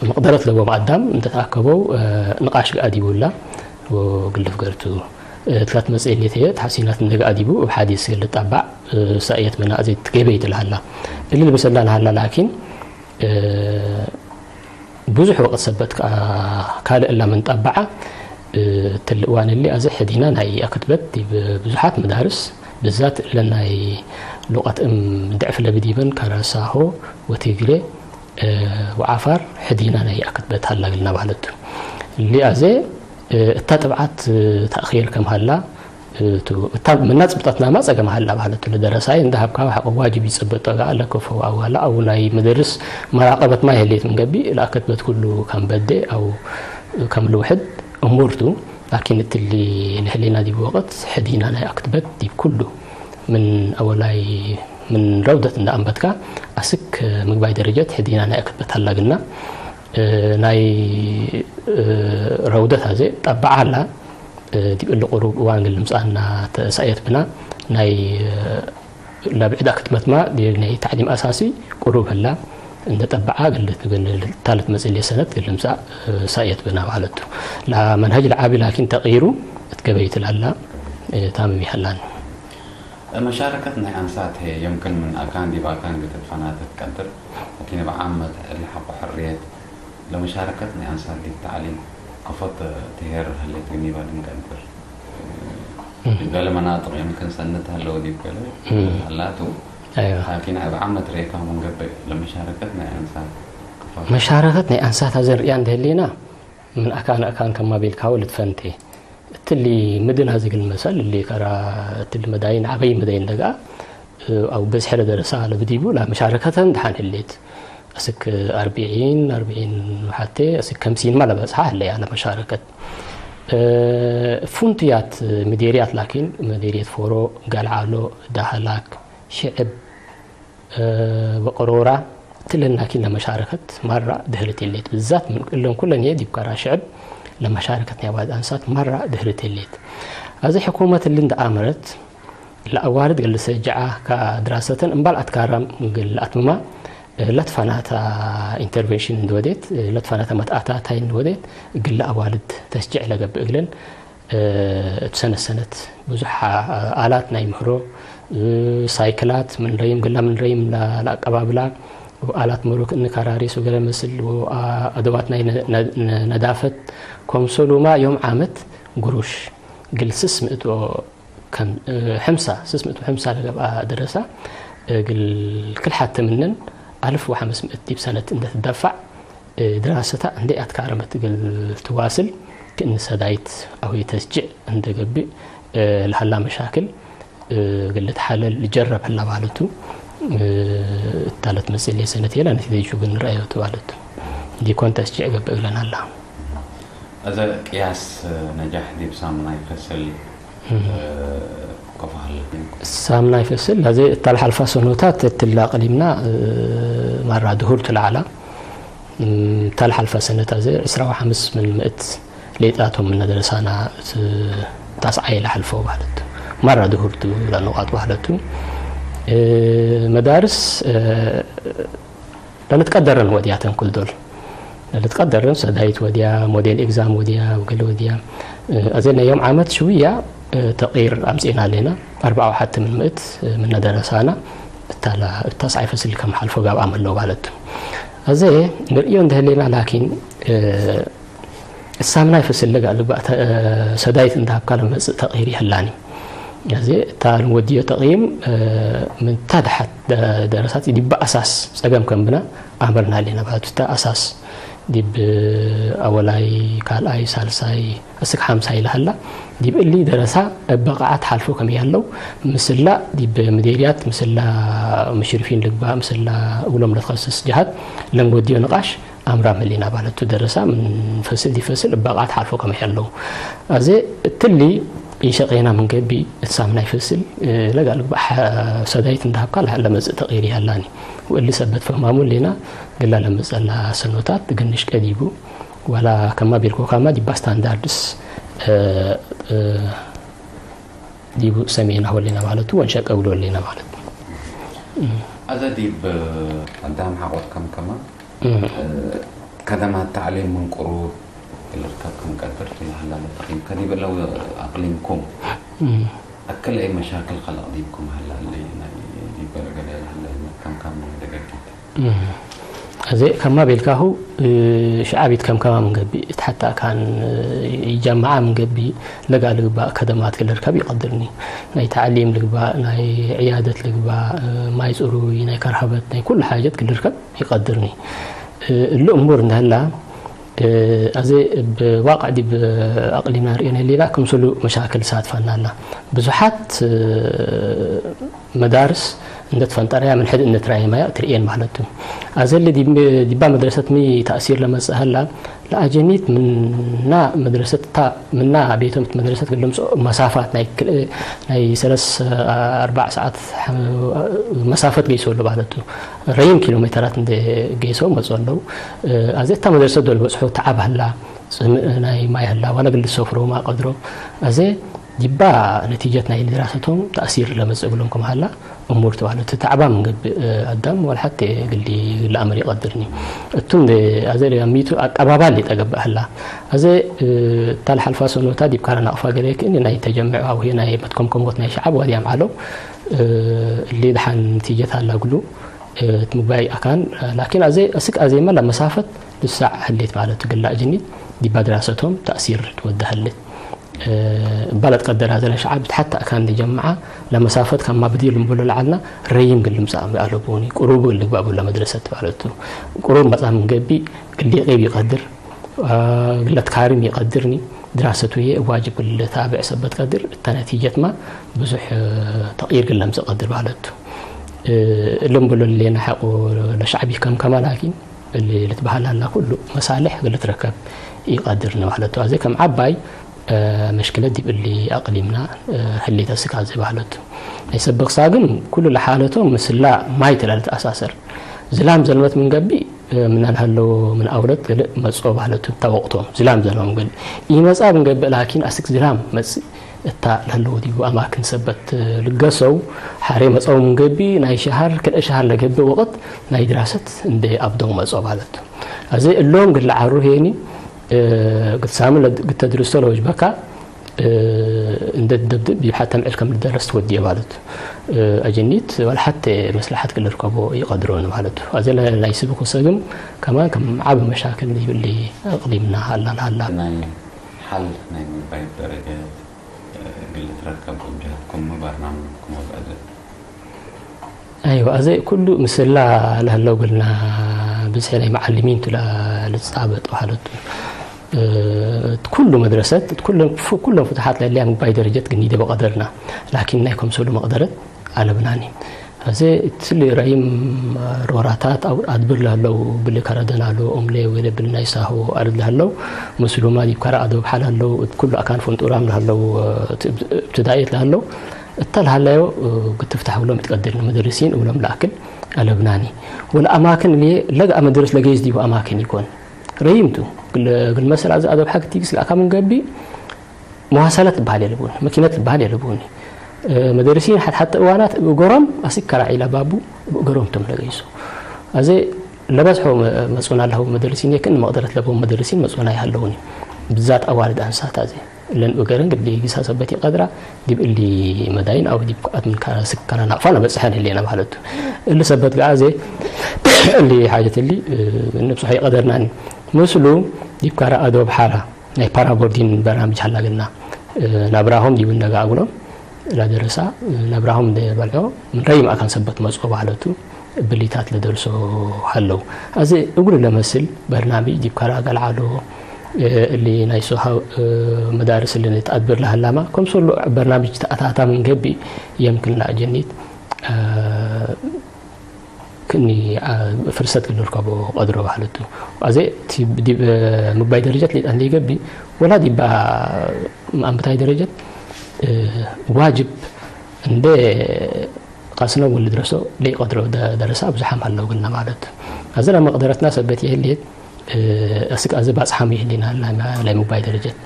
መቅደረት ለቦም አዳም እንተ ተአከበው፣ እ፣ ንቃሽ ገአ ዲቡ እላ ወእግል ልፍገር ቱ። እ፣ እትላ ትመጽእ ህሌት ህዬ ተሐሲናት እንዴ ገአ ዲቡ እብ ሐዲስ እግል ልጠባዕ፣ እ፣ ሰእየት ብነ አዜ ትገበይት ለሀላ። እሊ ልብሰላ ለሀላ ላኪን፣ እ፣ ብዙሕ ወቅት ሰበት ከ-፣ ካልእ እላ ምን ጠበዐ፣ እ፣ እትሊ እዋን እሊ አዜ ሕዲና ናይ አክትበት ዲብ ብዙሓት መዳርስ፣ ብዛት እለ ናይ ሉቀት እም ድዕፍ ለብዲበን ከረሳሆ ወትግሬ፣ እ፣ ወዓፋር ሕዲና ናይ አክትበት ሀላ እግልና ማለት ቱ። እሊ አዜ፣ እ፣ እታ ጥብዓት፣ እ፣ ተእኺር ከም ሀላ፣ እ፣ ቱ። እታ ምና ጽብጠትናማ ጸገም ሀላ ማለት ቱ። ለደረሳይ እንደ ሀብካ ሐቆ ዋጅብ ይጽብጥ ጠጋ ለከፎ አዋላ አው ናይ መደርስ መራቀበት ማይ ህሌት ምን ገብእ ለአክትበት ኩሉ ከም በዴ አው ከም ልውሕድ እሙር ቱ። ላኪን እትሊ ለህሌና ዲብ ወቅት ሕዲና ናይ አክትበት ዲብ ኩሉ ምን አወላይ ምን ረውደት እንደ አንበትካ አስክ ምግባይ ደረጀት ሕዲና ናይ አክትበት ሀላ ግና፣ እ፣ ናይ፣ እ፣ ረውደት አዜ ጠበዓ ሀላ፣ እ፣ ዲብ እሊ ቅሩብ እዋን እግል ልምጽአና ተሳእየት ብና። ናይ፣ እ፣ ለብዕድ አክትመትማ ዲብ ናይ ተዕሊም አሳሲ ቅሩብ ህላ፣ እንደ ጠበዓ እግል፣ እግል ታለት መጽእሌ ሰነት እግል ልምጸእ፣ እ፣ ሳእየት ብና ማለት ቱ። ለመንሀጅ ለዓቢ ላኪን ተቅይሩ እት ገበይት ለሀላ፣ እ፣ ታምም ይሀላን። መሻረከት ናይ አንሳት ህዬ፣ የምክን ምን አካን ዲብ አካን እግል ትትፈናተ ትቀድር፣ ላኪን እብ ዓመት እሊ ሐቆ ሕርየት፣ ለመሻረከት ናይ አንሳት ዲብ ተዕሊም ከፎ ትሄር ህሌት ግኒባ ልንቀድር። እህ። ዲብ ገሌ መናጥቅ የምክን ሰነት ሀለው፣ ዲብ ገሌ እህ። ሀላቱ። አይዋ። ላኪን እብ ዓመት ርኤካሁ ምን ገብእ፣ ለመሻረከት ናይ አንሳት ከፎ መሻረከት ናይ አንሳት አዘ እንርእያ እንደ ህሌና፣ ምን አካን አካን ከማ ቤልካሁ ልትፈንቴ። እትሊ ምድን አዜ እግል መሰል፣ እሊ ከራ እትሊ መዳይን፣ ዐበይ መዳይን ደጋ፣ አው በዝሐ ለደረሳ ለብዲቡ ለመሻረከተን ደሓን ህሌት። አስክ አርብዒን፣ አርብዒን ሐቴ አስክ ከምሲን ማ ለበጽሐ ህለያ ለመሻረከት። እ፣ ፉንቱያት ምዴርያት ላኪን፣ ምዴርየት ፎሮ፣ ገልዓሎ፣ ዳህላክ፣ ሽዕብ፣ እ፣ ወቀሮራ፣ እትለን ላኪን ለመሻረከት ማራ ድህርት ህሌት። ብዛት ምን እለን ኩለን ህዬ ዲብ ከራ ሽዕብ ለመሻረከት ናይ አዋልድ አንሳት ማራ ድህርት ህሌት። አዜ ሕኩመት እሊ እንደ አመረት፣ ለአዋልድ እግል ልሰጅዓ፣ ከድራሰተን እምባል አትካራም እግል ለአትምማ፣ ለትፈናተ ኢንተርቬንሽን እንደ ወዴት፣ ለትፈናተ መትአታታይ እንደ ወዴት፣ እግል ለአዋልድ ተሽጅዕ ለገብእ እግለን፣ እብ ሰነት ሰነት ብዙሕ አላት ናይ ምህሮ፣ ሳይክላት ምን ረይም፣ ግላ ምን ረይም ለ-፣ ለአቀባብላ፣ ወአላት ምህሮ ክእኒ ካራሪስ ወገለ መስል፣ ወአደዋት ናይ ነ-፣ ነ-፣ ነዳፈት፣ ኮምሰሉማ ዮም ዓመት ግሩሽ እግል ስስ ምእት ወከም-፣ ሐምሳ፣ ስስ ምእት ወሐምሳ ለገብአ ደረሳ፣ እግል ክል ሐቲ ምንን አልፍ ወሐምስ ምእት ዲብ ሰነት እንደ ትደፋዕ፣ ድራሰታ እንዴ አትካረመት እግል ትዋስል፣ ክእኒ ሰዳይት አው ተስጅዕ እንደ ገብእ ለሀላ መሻክል እግል ልትሐለል ልጀረብ ህላ ባለቱ። እታ ለትመጽእ ሰነት የላ ነቲጀቱ ግን ንርአዮቱ ባለቱ። እንዲኮን ተስጅዕ ገብእ እግለን ሀላ። አዘ ቅያስ ነጃሕ ዲብ ሳምናይ ፈስል እህ። ከፎ ሀለ። ሳምናይ ፈስል፣ አዜ እታ ለሐልፋ ሰኖታት እትለ አቅሊምና፣ እ፣ ማራ ድሁር ቱ ለዐላ። እም፣ እታ ለሐልፋ ሰነት አዜ ዕስራ ወሐምስ ምን ምእት ሌጣቶም ምነ ደረሳና እት ታስዓየ ለሐልፈው በህለት። ማራ ድሁር ቱ ለንቃጥ በህለቱ። እ፣ መዳርስ፣ እ፣ ለልትቀደረን ወድያተን ኩል ዶል። ለልትቀደረን ሰዳይት ወድያ፣ ሞዴል ኤግዛም ወድያ፣ ወገሌ ወድያ። እ፣ አዜ ናይ ዮም ዓመት ሽውያ፣ እ፣ ተቅይር አምጽኤና ሌና። አርበዓ ወሐቲ ምን ምእት፣ እ፣ ምነ ደረሳና እታ ለ-፣ እታ ሰዓይ ፈስል ከም ሐልፎ ጋብአም ህለው ባለቱ። አዜ ንርእዮ እንደ ህሌና ላኪን፣ እ፣ እሳምናይ ፈስል ለጋልብ ተ-፣ ሰዳይት እንደ ሀብካ ለመጽእ ተቅይር ይህላኒ። አዜ እታ ልንወድዮ ተቅይም፣ እ፣ ምን ታድሐት ደ-፣ ደረሳት ዲብ አሳስ ጸገም ከም ብና አመርና ሌና ባቱ። እታ አሳስ ዲብ አወላይ፣ ካልኣይ፣ ሳልሳይ፣ እስክ ሐምሳይ ለሀላ፣ ዲብ እሊ ደረሳ እበ ቃዓት ሐልፎ ከም ያለው፣ ምስላ ዲብ ምዴርያት፣ ምስላ ሙሽሪፊን ልግባእ፣ ምስላ እግሎም ለትኸስስ ጀሃት ለንወድዮ ንቃሽ፣ አምራም ህሌና ባለቱ። ደረሳ ምን ፈስል ዲብ ፈስል እበ ቃዓት ሐልፎ ከመ ሐለው። አዜ እትሊ ኢሸቄና ምን ገብእ እት ሳምናይ ፈስል፣ እ፣ ለጋልግ በሐ-፣ ሰዳይት እንደ ሀብካ ለመጽእ ተቅይር ይሀላኒ። ወእሊ ሰበት ፈህማሙ ህሌና፣ ግላ ለመጸላ ሰኖታት እግል ንሽቄ ዲቡ፣ ወላ ከማ ቤልኮካማ ዲባ ስታንዳርድስ፣ እ፣ እ፣ ዲቡ ሰሜና ሆሌና ማለቱ፣ ወንሸቀ እግሉ ሆሌና ማለቱ። አዘ ዲብ አዳም ሐቆት ከምከመ፣ እም። ከደማት ተዕሊም ምን ቅሩብ ልርከብ ክም ቀድር ቱ ለሀላ ለተቅይም ከዲብ እለ አቅሊምኩም እም። አክል አይ መሻክል ከለቅ ዲብኩም ሀላ እሊ ናይ ዲብ በርገ ለሀለ ከምካም ደገጊት። እም። አዜ ከማ ቤልካሁ፣ እ፣ ሸዐብ ኢትከምከማ ምን ገብእ፣ እት ሐተ አካን፣ እ፣ ኢጀማዐ ምን ገብእ፣ ለጋ ልግባእ ከደማት ክል ልርከብ ኢቀድርኒ። ናይ ተዕሊም ልግባእ፣ ናይ ዕያደት ልግባእ፣ እ፣ ማይ ጽሩይ፣ ናይ ከርሀበት፣ ናይ ኩሉ ሓጀት ክል ልርከብ ኢቀድርኒ። እ፣ እሉ እሙር እንደ ህላ፣ እ፣ አዜ እብ ዋቅዕ ዲብ አቅሊምና ርኤነ ሌላ ክምስሉ መሻክል ሳትፋና አላ። ብዙሓት፣ እ፣ መዳርስ እንደ ትፈንጠረያ ምን ሕድ እንደ ትራየማያ ትርኤን ማለት ቱ። አዜ እሊ ዲብ-፣ ዲባ መድረሰት ሚ ተእሲር ለመጽእ ሀላ፣ ለአጀኒት ምና መድረሰት ታ፣ ምና ቤቶም እት መድረሰት እግል ልምጽኦ መሳፋት ናይ ክል-፣ ናይ ሰለስ አርባዕ ሰዓት መሳፈት ገይሶ እሉ ማለት ቱ። ረይም ኪሎ ሜተራት እንደ ገይሶ መጽኦ እለው። አዜ እታ መድረሰት ዶል በጽሖ ተዓብ ሀላ፣ ጽምእ ናይ ማይ ሀላ፣ ወለ እግል ልሰፍሮ ማ ቀድሮ። አዜ ዲባ ነቲጀት ናይ ድራሰቶም ተእሲር ለመጽእ እግሎም ክም ሀላ እሙር ቱ ማለት ተዕባ ምን ገብእ አዳም ወለሐቴ እግል ለአምር ኢቀድርኒ። እቱ እንዴ አዜ ለያሚቱ አቀባባል ሊጠገብእ ሀላ። አዜ እታ ለሐልፋ ሰኖታ ዲብ ካረ ናቅፋ ገሌ ክእኒ ናይ ተጀምዕ አው ህዬ ናይ መትከምከሞት ናይ ሸዐብ ዋድያም ዐለው። እሊ ደሓን ነቲጀት ሀላ እግሉ እት ምግባይ አካን። ላኪን አዜ አስክ አዜመ ለመሳፈት ልሳዕ ህሌት ማለት እግል ለአጅኒት ዲባ ድራሰቶም ተእሲር ትወዴ ሀሌት። እባ ለትቀደር አዜ ለሸዐብ እት ሐተ አካን እንዴ ጀምዐ ለመሳፈት ከማ ብዲር ልንብሎ ለዐልና ረይም እግል ልምጸእ አለቡኒ፣ ቅሩብ እግል ልግባእ እቡ ለመድረሰት ማለት ቱ። ቅሩብ መጽአ ምን ገብእ እግል ሊቄብ ኢቀድር፣ እግል ለትካርም ኢቀድርኒ፣ ድራሰት ህዬ እብ ዋጅብ እግል ልታብዕ ሰበት ቀድር፣ እተ ነቲጀትማ ብዙሕ ተቅይር እግል ለምጽእ ቀድር ማለት ቱ። እሊ ልንብሎ ህሌነ ሐቆ ለሸዐብ ኢከምከመ ላኪን፣ እሊ ልትበሀል ሀላ ኩሉ መሳልሕ እግል ልትረከብ ኢቀድርኒ ማለት ቱ። አዜ ከም ዐባይ፣ እ፣ መሽክለት ዲብ እሊ አቅሊምና፣ እ፣ ህሌት አስክ አዜ በሀለት ቱ። ናይ ሰብ ብክሳግም ኩሉ ለሓለቶም ምስላ ማይ ተ ለልትአሳሰር። ዝላም ዘልመት ምን ገብእ፣ እ፣ ምነ ለሀለው ምን አውለት ገሌ መጽኦ በሀለት ቱ እተ ወቅቶም። ዝላም ዘልመ ምን ገብእ ኢመጽአ ምን ገብእ ላኪን አስክ ዝላም መጽእ እታ ለህለው ዲቡ አማክን ሰበት ልገሰው፣ ሐሬ መጽአው ምን ገብእ፣ ናይ ሸሀር ክልኤ ሸሀር ለገብእ ወቅት ናይ ድራሰት እንዴ አብደው መጽኦ በሀለት። አዜ እሎም እግል ለዐሩ ሄኒ፣ እ፣ እግል ሳምን ለድ-፣ እግል ተድርሶ ለወጅበካ፣ እ፣ እንዴ ትደብድብ ዲብ ሐተ ምዕል ከም ልደረስ ትወድየ በሀለት። እ፣ አጀኒት ወለሐቴ መስለሐት እግል ልርከቦ ኢቀድሮን በሀለት። አዜ ለ-፣ ናይ ስብክ ወሰግም ከማን ከም ዐቢ መሻክል ዲብ እሊ አቅሊምና ሀላ ለሀላ። ናይ ሐል ናይ ምግባይ ደረጀት እግል ልትረከብ እብ ጀሀትኩም ሚ በርናምጅኩም ወብዕድ? አይወ፣ አዜ ኩሉ ምስላ ለህለው እግልና ብዝሒ ናይ መዓልሚን ቱ ለልትጻበጥ በሀለት ቱ። እት ኩሉ መድረሰት፣ እት ኩለን ፍ-፣ ኩለን ፍቱሓት ለህለያ ምግባይ ደረጀት ግኒደ በቀደርና። ላኪን ናይ ከምሰሉ መቅደረት አለብናኒ። አዜ እትሊ ረይም ሮራታት አው አድብር ለህለው፣ እብሊ ከረ ደናሎ፣ ኦምሌ ወለ እብሊ ናይ ሳሆ አርድ ለህለው፣ ምስሉማ ዲብ ከረ አዶብሐ ለህለው፣ እብ ኩሉ አካን ፍንጡራም ለህለው፣ እብትዳኢት ለህለው፣ እተ ለሀለዮ እግል ትፍታሕ እብሎም ኢትቀድርኒ፣ መደርሲን እብሎም ለአክል አለብናኒ። ወለአማክን እሊ ለገአ መደርስ ለገይስ ዲቡ አማክን ኢኮን። ረይም ቱ። እግል መሰል አዜ አዶብሐ ግቲግስ ገአካ ምን ገብእ፣ መዋሰለት ልበሀል የልቡኒ፣ መኪነት ልበሀል የልቡኒ። እ፣ መደርሲን ሐት ሐተ እዋናት እብ እገሮም አስክ ከራዒ ለባቡ እብ እገሮም ቶም ለገይሶ። አዜ ለበዝሖ መ-፣ መጽኡና ለሀው መደርሲን የክን መቅደረት ለቦም መደርሲን መጽኡና ይሀለውኒ። ብዛት አዋልድ አንሳት አዜ እለን እብ እገረን እግል ሊጊሳ ሰበት ኢቀድራ፣ ዲብ እሊ መዳይን አው ዲብ ቁዐት ምን ካረ ስክ ከረ ናቅፋ ለበጽሐን ህሌነ በሀለት ቱ። እሊ ሰበት ገአ አዜ እሊ ሓጀት እሊ፣ እ፣ ንብጽሖ ኢቀደርናኒ። ምስሉ ዲብ ካረ አዶብ ሐራ ናይ ፓራቦርዲን በርናምጅ ሀላ እግልና፣ እ፣ ናብራሆም ዲብ እነጋ እግሎም ለደርሳ፣ እ፣ ናብራሆም እንዴ በልዖ፣ ምን ረይም አካን ሰበት መጽኦ በሀለቱ፣ እብሊታት ለደርሶ ሀለው። አዜ እግሉ ለመስል በርናምጅ ዲብ ከራገ ለዐሎ፣ እ፣ እሊ ናይ ሶሃ፣ እ፣ መዳርስ እሊ ንትአድብር ለሀላማ፣ ከምሰሉ በርናምጅ ተአታታ ምን ገብእ፣ የምክን ለአጀኒት፣ እ፣ ክኒ፣ አ፣ ፍርሰት እግል ልርከቦ ቀድሮ በሀለቱ። አዜ ቲ-፣ ዲብ ምግባይ ደረጀት ሌጣ እንዴ ገብእ፣ ወላ ዲባ አንብታይ ደረጀት፣ እ፣ ዋጅብ እንዴ ቀስነው ወልድረሶ ለኢቀድሮ ደ-፣ ደረሰ ብዙሓም ሀለው እግልና ማለት። አዜ ለመቅደረትና ሰበት ይህሌት፣ እ፣ አስክ አዜ ባጽሓም ይህሌና ለመ-፣ ለምግባይ ደረጀት።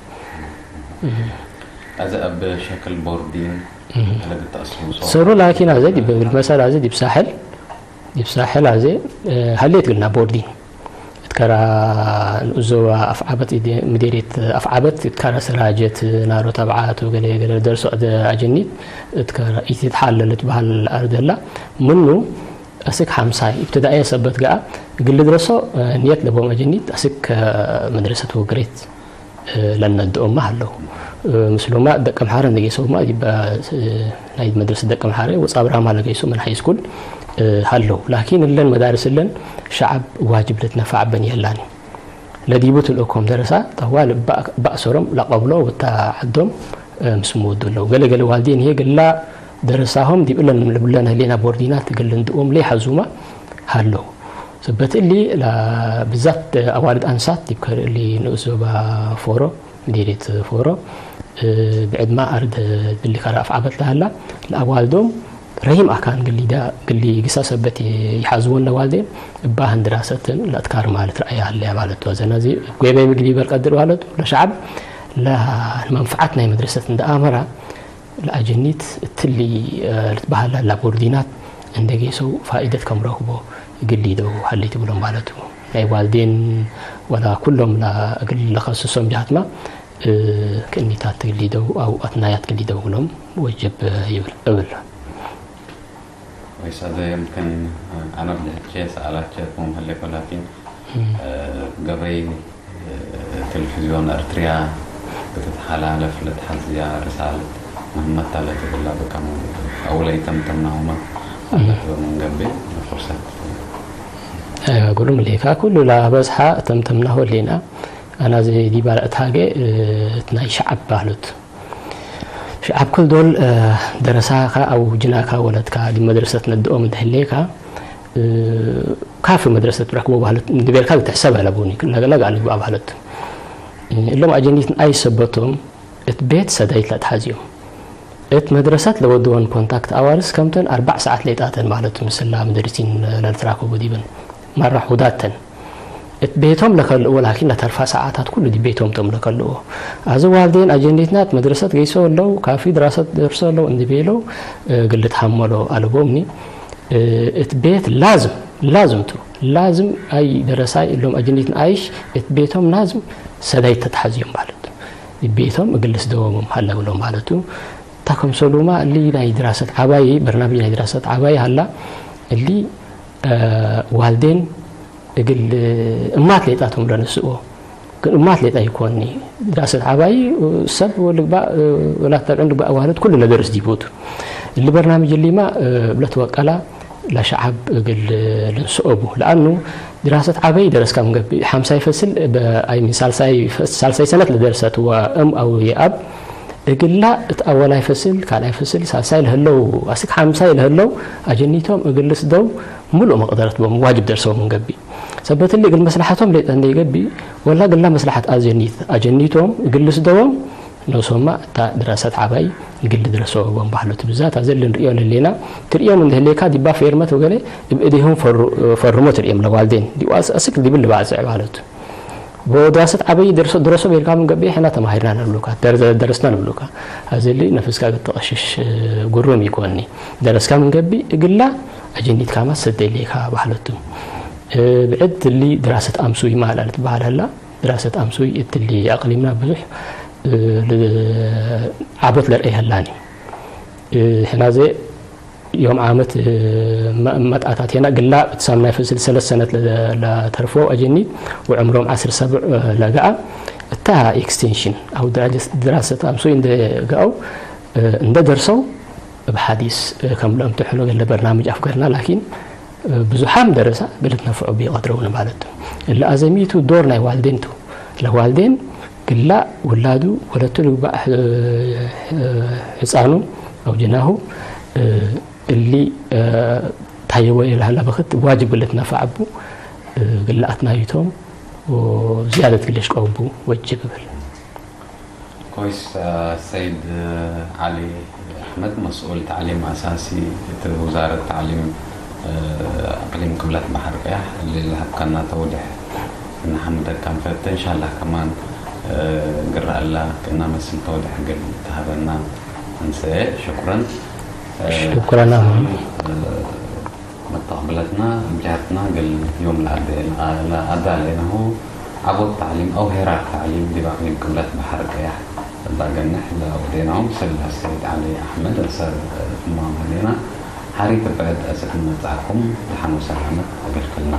አዜ እብ ሸክል ቦርዲን እህ። ለግድ ተአስሩ ሰሩ ላኪን አዜ ዲብ መሰል አዜ ዲብ ሳሕል ዲብ ሳሕል አዜ፣ እ፣ ሀሌት እግልና ቦርዲን። እት ከራ ንኡዞ አፍዓበት እዴ-፣ ምዴርየት አፍዓበት እት ከራ ስራጀት ናሮ ተብዓት ወገሌ ገሌ ደርሶ አደ አጀኒት እት ከራ ኢትትሓለል ልትበሀል አርድ ህላ። ምኑ አስክ ሐምሳይ እብትዳእየ ሰበት ገአ እግል ልድረሶ ንየት ለቦም አጀኒት አስክ መድረሰት ወግሬት ለነድኦማ ሀለው። ምስሉማ ደቀ ምሓረ እንዴ ገይሶማ ዲብ ናይ መድረሰት ደቀ ምሓረ ወጻብራማ ለገይሶ ምን ሃይ ስኩል ሀለው። ላኪን እለን መዳርስ እለን ሸዐብ ዋጅብ ልትነፋዕ በን የላኒ። ለዲቡ ትልእኮም ደረሳ ጠዋል እበ አሰሮም ለቀብሎ ወታ ዐዶም ምስሙ ወዱ ለው። ገሌ ገሌ ዋልዴን ህዬ ግላ ደረሳሆም ዲብ እለን ልብለን ህሌና ቦርዲናት እግል ልንድኦም ለይሐዙማ ሀለው። ሰበት እሊ ብዛት አዋልድ አንሳት ዲብ ከ-፣ እሊ ንኡስ ዞባ ፎሮ፣ ምዲርየት ፎሮ፣ ብዕድማ አርድ እሊ ከረ አፍዓበት ለሀላ ለአዋልዶም ረሂም አካን ግሊ ዳ-፣ ግሊ ግሳ ሰበት ይሓዝወን ለዋልዴን እባ ህን ድራሰትን ለአትካር ማለት ረአየ ሀለያ ማለት ቱ። አዘና እዚ ጎበይ ምግቢ በል ቀድር ማለት ቱ። ለሸዐብ ለመንፈዓት ናይ መድረሰት እንደ አመራ ለአጀኒት እትሊ ልትበሀላ ላቦርዲናት እንደ ጌሰው ፋኢደት ከም ረክቦ እግል ሊደው ሀሌት ብሎም ማለት ቱ። ናይ ዋልዴን ወላ ኩሎም ለእግል ለከስሶም ጃትማ ክእኒታት እግል ሊደው አው አትናያት እግል ሊደው ብሎም ወጅብ ይብል እብል። ወይስ አዘ የምክን አነ ብልህቼ ሰአላቼ ኩም ህሌኮ ላኪን እም። ገበይ ቴሌቪዝዮን ኤርትርያ ክትትሓላለፍ ለትሐዝያ ርሳለት መህመት ታ ለትብላ ብከም አውለ ኢተምተምናሁመ እም። አለት ምን ገብእ ፍርሰት። አይዋ፣ ግሩም ሌካ ኩሉ ለአበዝሐ ተምተምናሁ ህሌና። አና ዘ ዲባ ለእትሃጌ እት ናይ ሸዐብ ባህሉት ሸዐብ ክል ዶል፣ እ፣ ደረሳከ አው ጅናከ ወለድከ ዲብ መድረሰት ነድኦም እንተ ህሌከ፣ እ፣ ካፊ መድረሰት ረክቦ ባህለት እንዴ ቤልካ ልትሕሰብ አለቡኒ፣ ለገ-፣ ለገ ልግባእ ባህለት። እ፣ እሎም አጀኒት ነአይ ሰበቶም እት ቤት ሰዳይት ለአትሐዝዮም። እት መድረሰት ለወድወን ኮንታክት አዋርስ ከምተን አርበዕ ሰዓት ሌጣተን ባህለቱ፣ ምስላ መደርሲን ለልትራከቡ ዲብን መራሑዳተን። እት ቤቶም ለከልእዎ፣ ላኪን ለተርፋ ሰዓታት ኩሉ ዲብ ቤቶም ቶም ለከልእዎ። አዜ ዋልዴን አጀኒትናት መድረሰት ገይሶ እለው፣ ካፊ ድራሰት ደርሶ እለው እንዴ ቤለው፣ እ፣ እግል ልትሐመሎ አለቦምኒ። እ፣ እት ቤት ላዝም፣ ላዝም ቱ፣ ላዝም አይ ደረሳይ እሎም አጀኒት ነአይሽ እት ቤቶም ላዝም ሰዳይት ተትሐዝዮም ማለት ቱ። እት ቤቶም እግል ልስደወሞም ሀለ ብሎም ማለት ቱ። ታ ከምሰሉማ እሊ ናይ ድራሰት ዐባይ፣ በርናምጅ ናይ ድራሰት ዐባይ ሀላ፣ እሊ፣ እ፣ ዋልዴን እግል እማት ሌጣቶም ለነስኦ። ግን እማት ሌጣ ኢኮኒ። ድራሰት ዐባይ ሰብ ወልግባእ፣ ወላት ተብዕን ልግባእ ዋልድ ኩሉ ለደርስ ዲቦቱ። እሊ በርናምጅ እሊማ እብ ለትወቀላ ለሸዐብ እግል ልንስኦ ቡ። ለአኑ ድራሰት ዐባይ ደረስካ ምን ገብእ፣ ሐምሳይ ፈስል በ-፣ አይ ምን ሳልሳይ ፈስ-፣ ሳልሳይ ሰነት ለደርሰት ወእም አው የአብ እግላ እት አወላይ ፈስል፣ ካልኣይ ፈስል፣ ሳልሳይ ለህለው፣ አስክ ሐምሳይ ለህለው አጀኒቶም እግል ልስደው ምሉእ መቅደረት ቦም ዋጅብ ደርሰው ምን ገብእ። ሰበት እሊ እግል መስለሐቶም ሌጠ እንዴ ገብእ፣ ወላ እግላ መስለሐት አጀኒት-፣ አጀኒቶም እግል ልስደዎም፣ ኖሶማ እታ ድራሰት ዐባይ እግል ልድረሶ ቦም ባህለቱ። ብዛት አዜ ልንርእዮ ለህሌና፣ ትርእዮም እንዴ ህሌካ ዲባ ፌርመት ወገሌ እብ እዴሆም ፈሩ-፣ ፈርሞ ትርእዮም ለዋልዴን። ዲብ አስ-፣ አስክ ዲብል ልባጽዕ ባህለቱ። ወድራሰት ዐበይ ደርሶ፣ ድረሶ ቤልካ ምን ገብእ፣ ሕና ተማሂርና ንብሉካ፣ ደር-፣ ደረስና ንብሉካ። አዜ እሊ ነፍስካ እግል ትቀሽሽ ግሩም ኢኮኒ። ደረስካ ምን ገብእ፣ እግላ አጀኒትካማ ሰደይ ሌካ ባህለቱ። ብዕድ እሊ ድራሰት አምሱይ ማል ልትበሀል ሀላ። ድራሰት አምሱይ እት እሊ አቅሊምና ብዙሕ ል-፣ ዐቦት ለርአይ ሀላኒ። ሕና አዜ ዮም ዓመት መ-፣ መጣታቴና ግላ እት ሳምናይ ፍስል ሰለስ ሰነት ለ-፣ ለተርፎ አጀኒት ወዕምሮም ዐስር ሰብዕ ለገአ እታ ኤክስቴንሽን አው ድራጀስ-፣ ድራሰት አምሶይ እንደ ገአው እንደ ደርሰው እብ ሐዲስ ከም ለአምተሕሎ ገለ በርናምጅ አፍገርና፣ ላኪን ብዙሓም ደረሳ እግል ልትነፍዖ ብዬ ቀድረውነ ማለት ቱ። እለ አዘሚቱ ዶር ናይ ዋልዴን ቱ። ለዋልዴን ግላ ውላዱ ወለቱ ልግባእ ሕጻኑ አው ጅናሁ እሊ ታየወ ለሀላ በክት ዋጅብ እግል ልትነፈዕ እቡ፣ እግል ለአትናይቶም ወዝያደት እግል ልሽቀው እቡ ወጅብ እብል። ኮይስ፣ ሰይድ ዐሊ አሕመድ፣ መስኡል ተዕሊም አሳሲ እት ውዛረት ተዕሊም እቅሊም ቅብለት በሐር ቀያሕ፣ እሊ ለሀብከና ተውድሕ እንሐምደከ እንፈቴ። እንሻላህ ከማን ግረ እላ ክእና መስል ተውድሕ እግል ትሀበና እንሰኤ። ሽኩረን። ሽኩረን አማን። መተቅብለትና እብ ጀሀትና እግል ዮም ለአደ-፣ ለአዳሌናሁ ዐቦት ተዕሊም አው ሄራር ተዕሊም ዲብ አቅሊም ቅብለት በሐር ቀያሕ እብ አገንሕ ለወዴናሁ ምስል አሰይድ ዐሊ አሕመድ እንሰር እትማም ህሌና። አሪክ ብዕድ አስክ እንመጽአኩም ደሐን ወሰላመት እግል ክልና።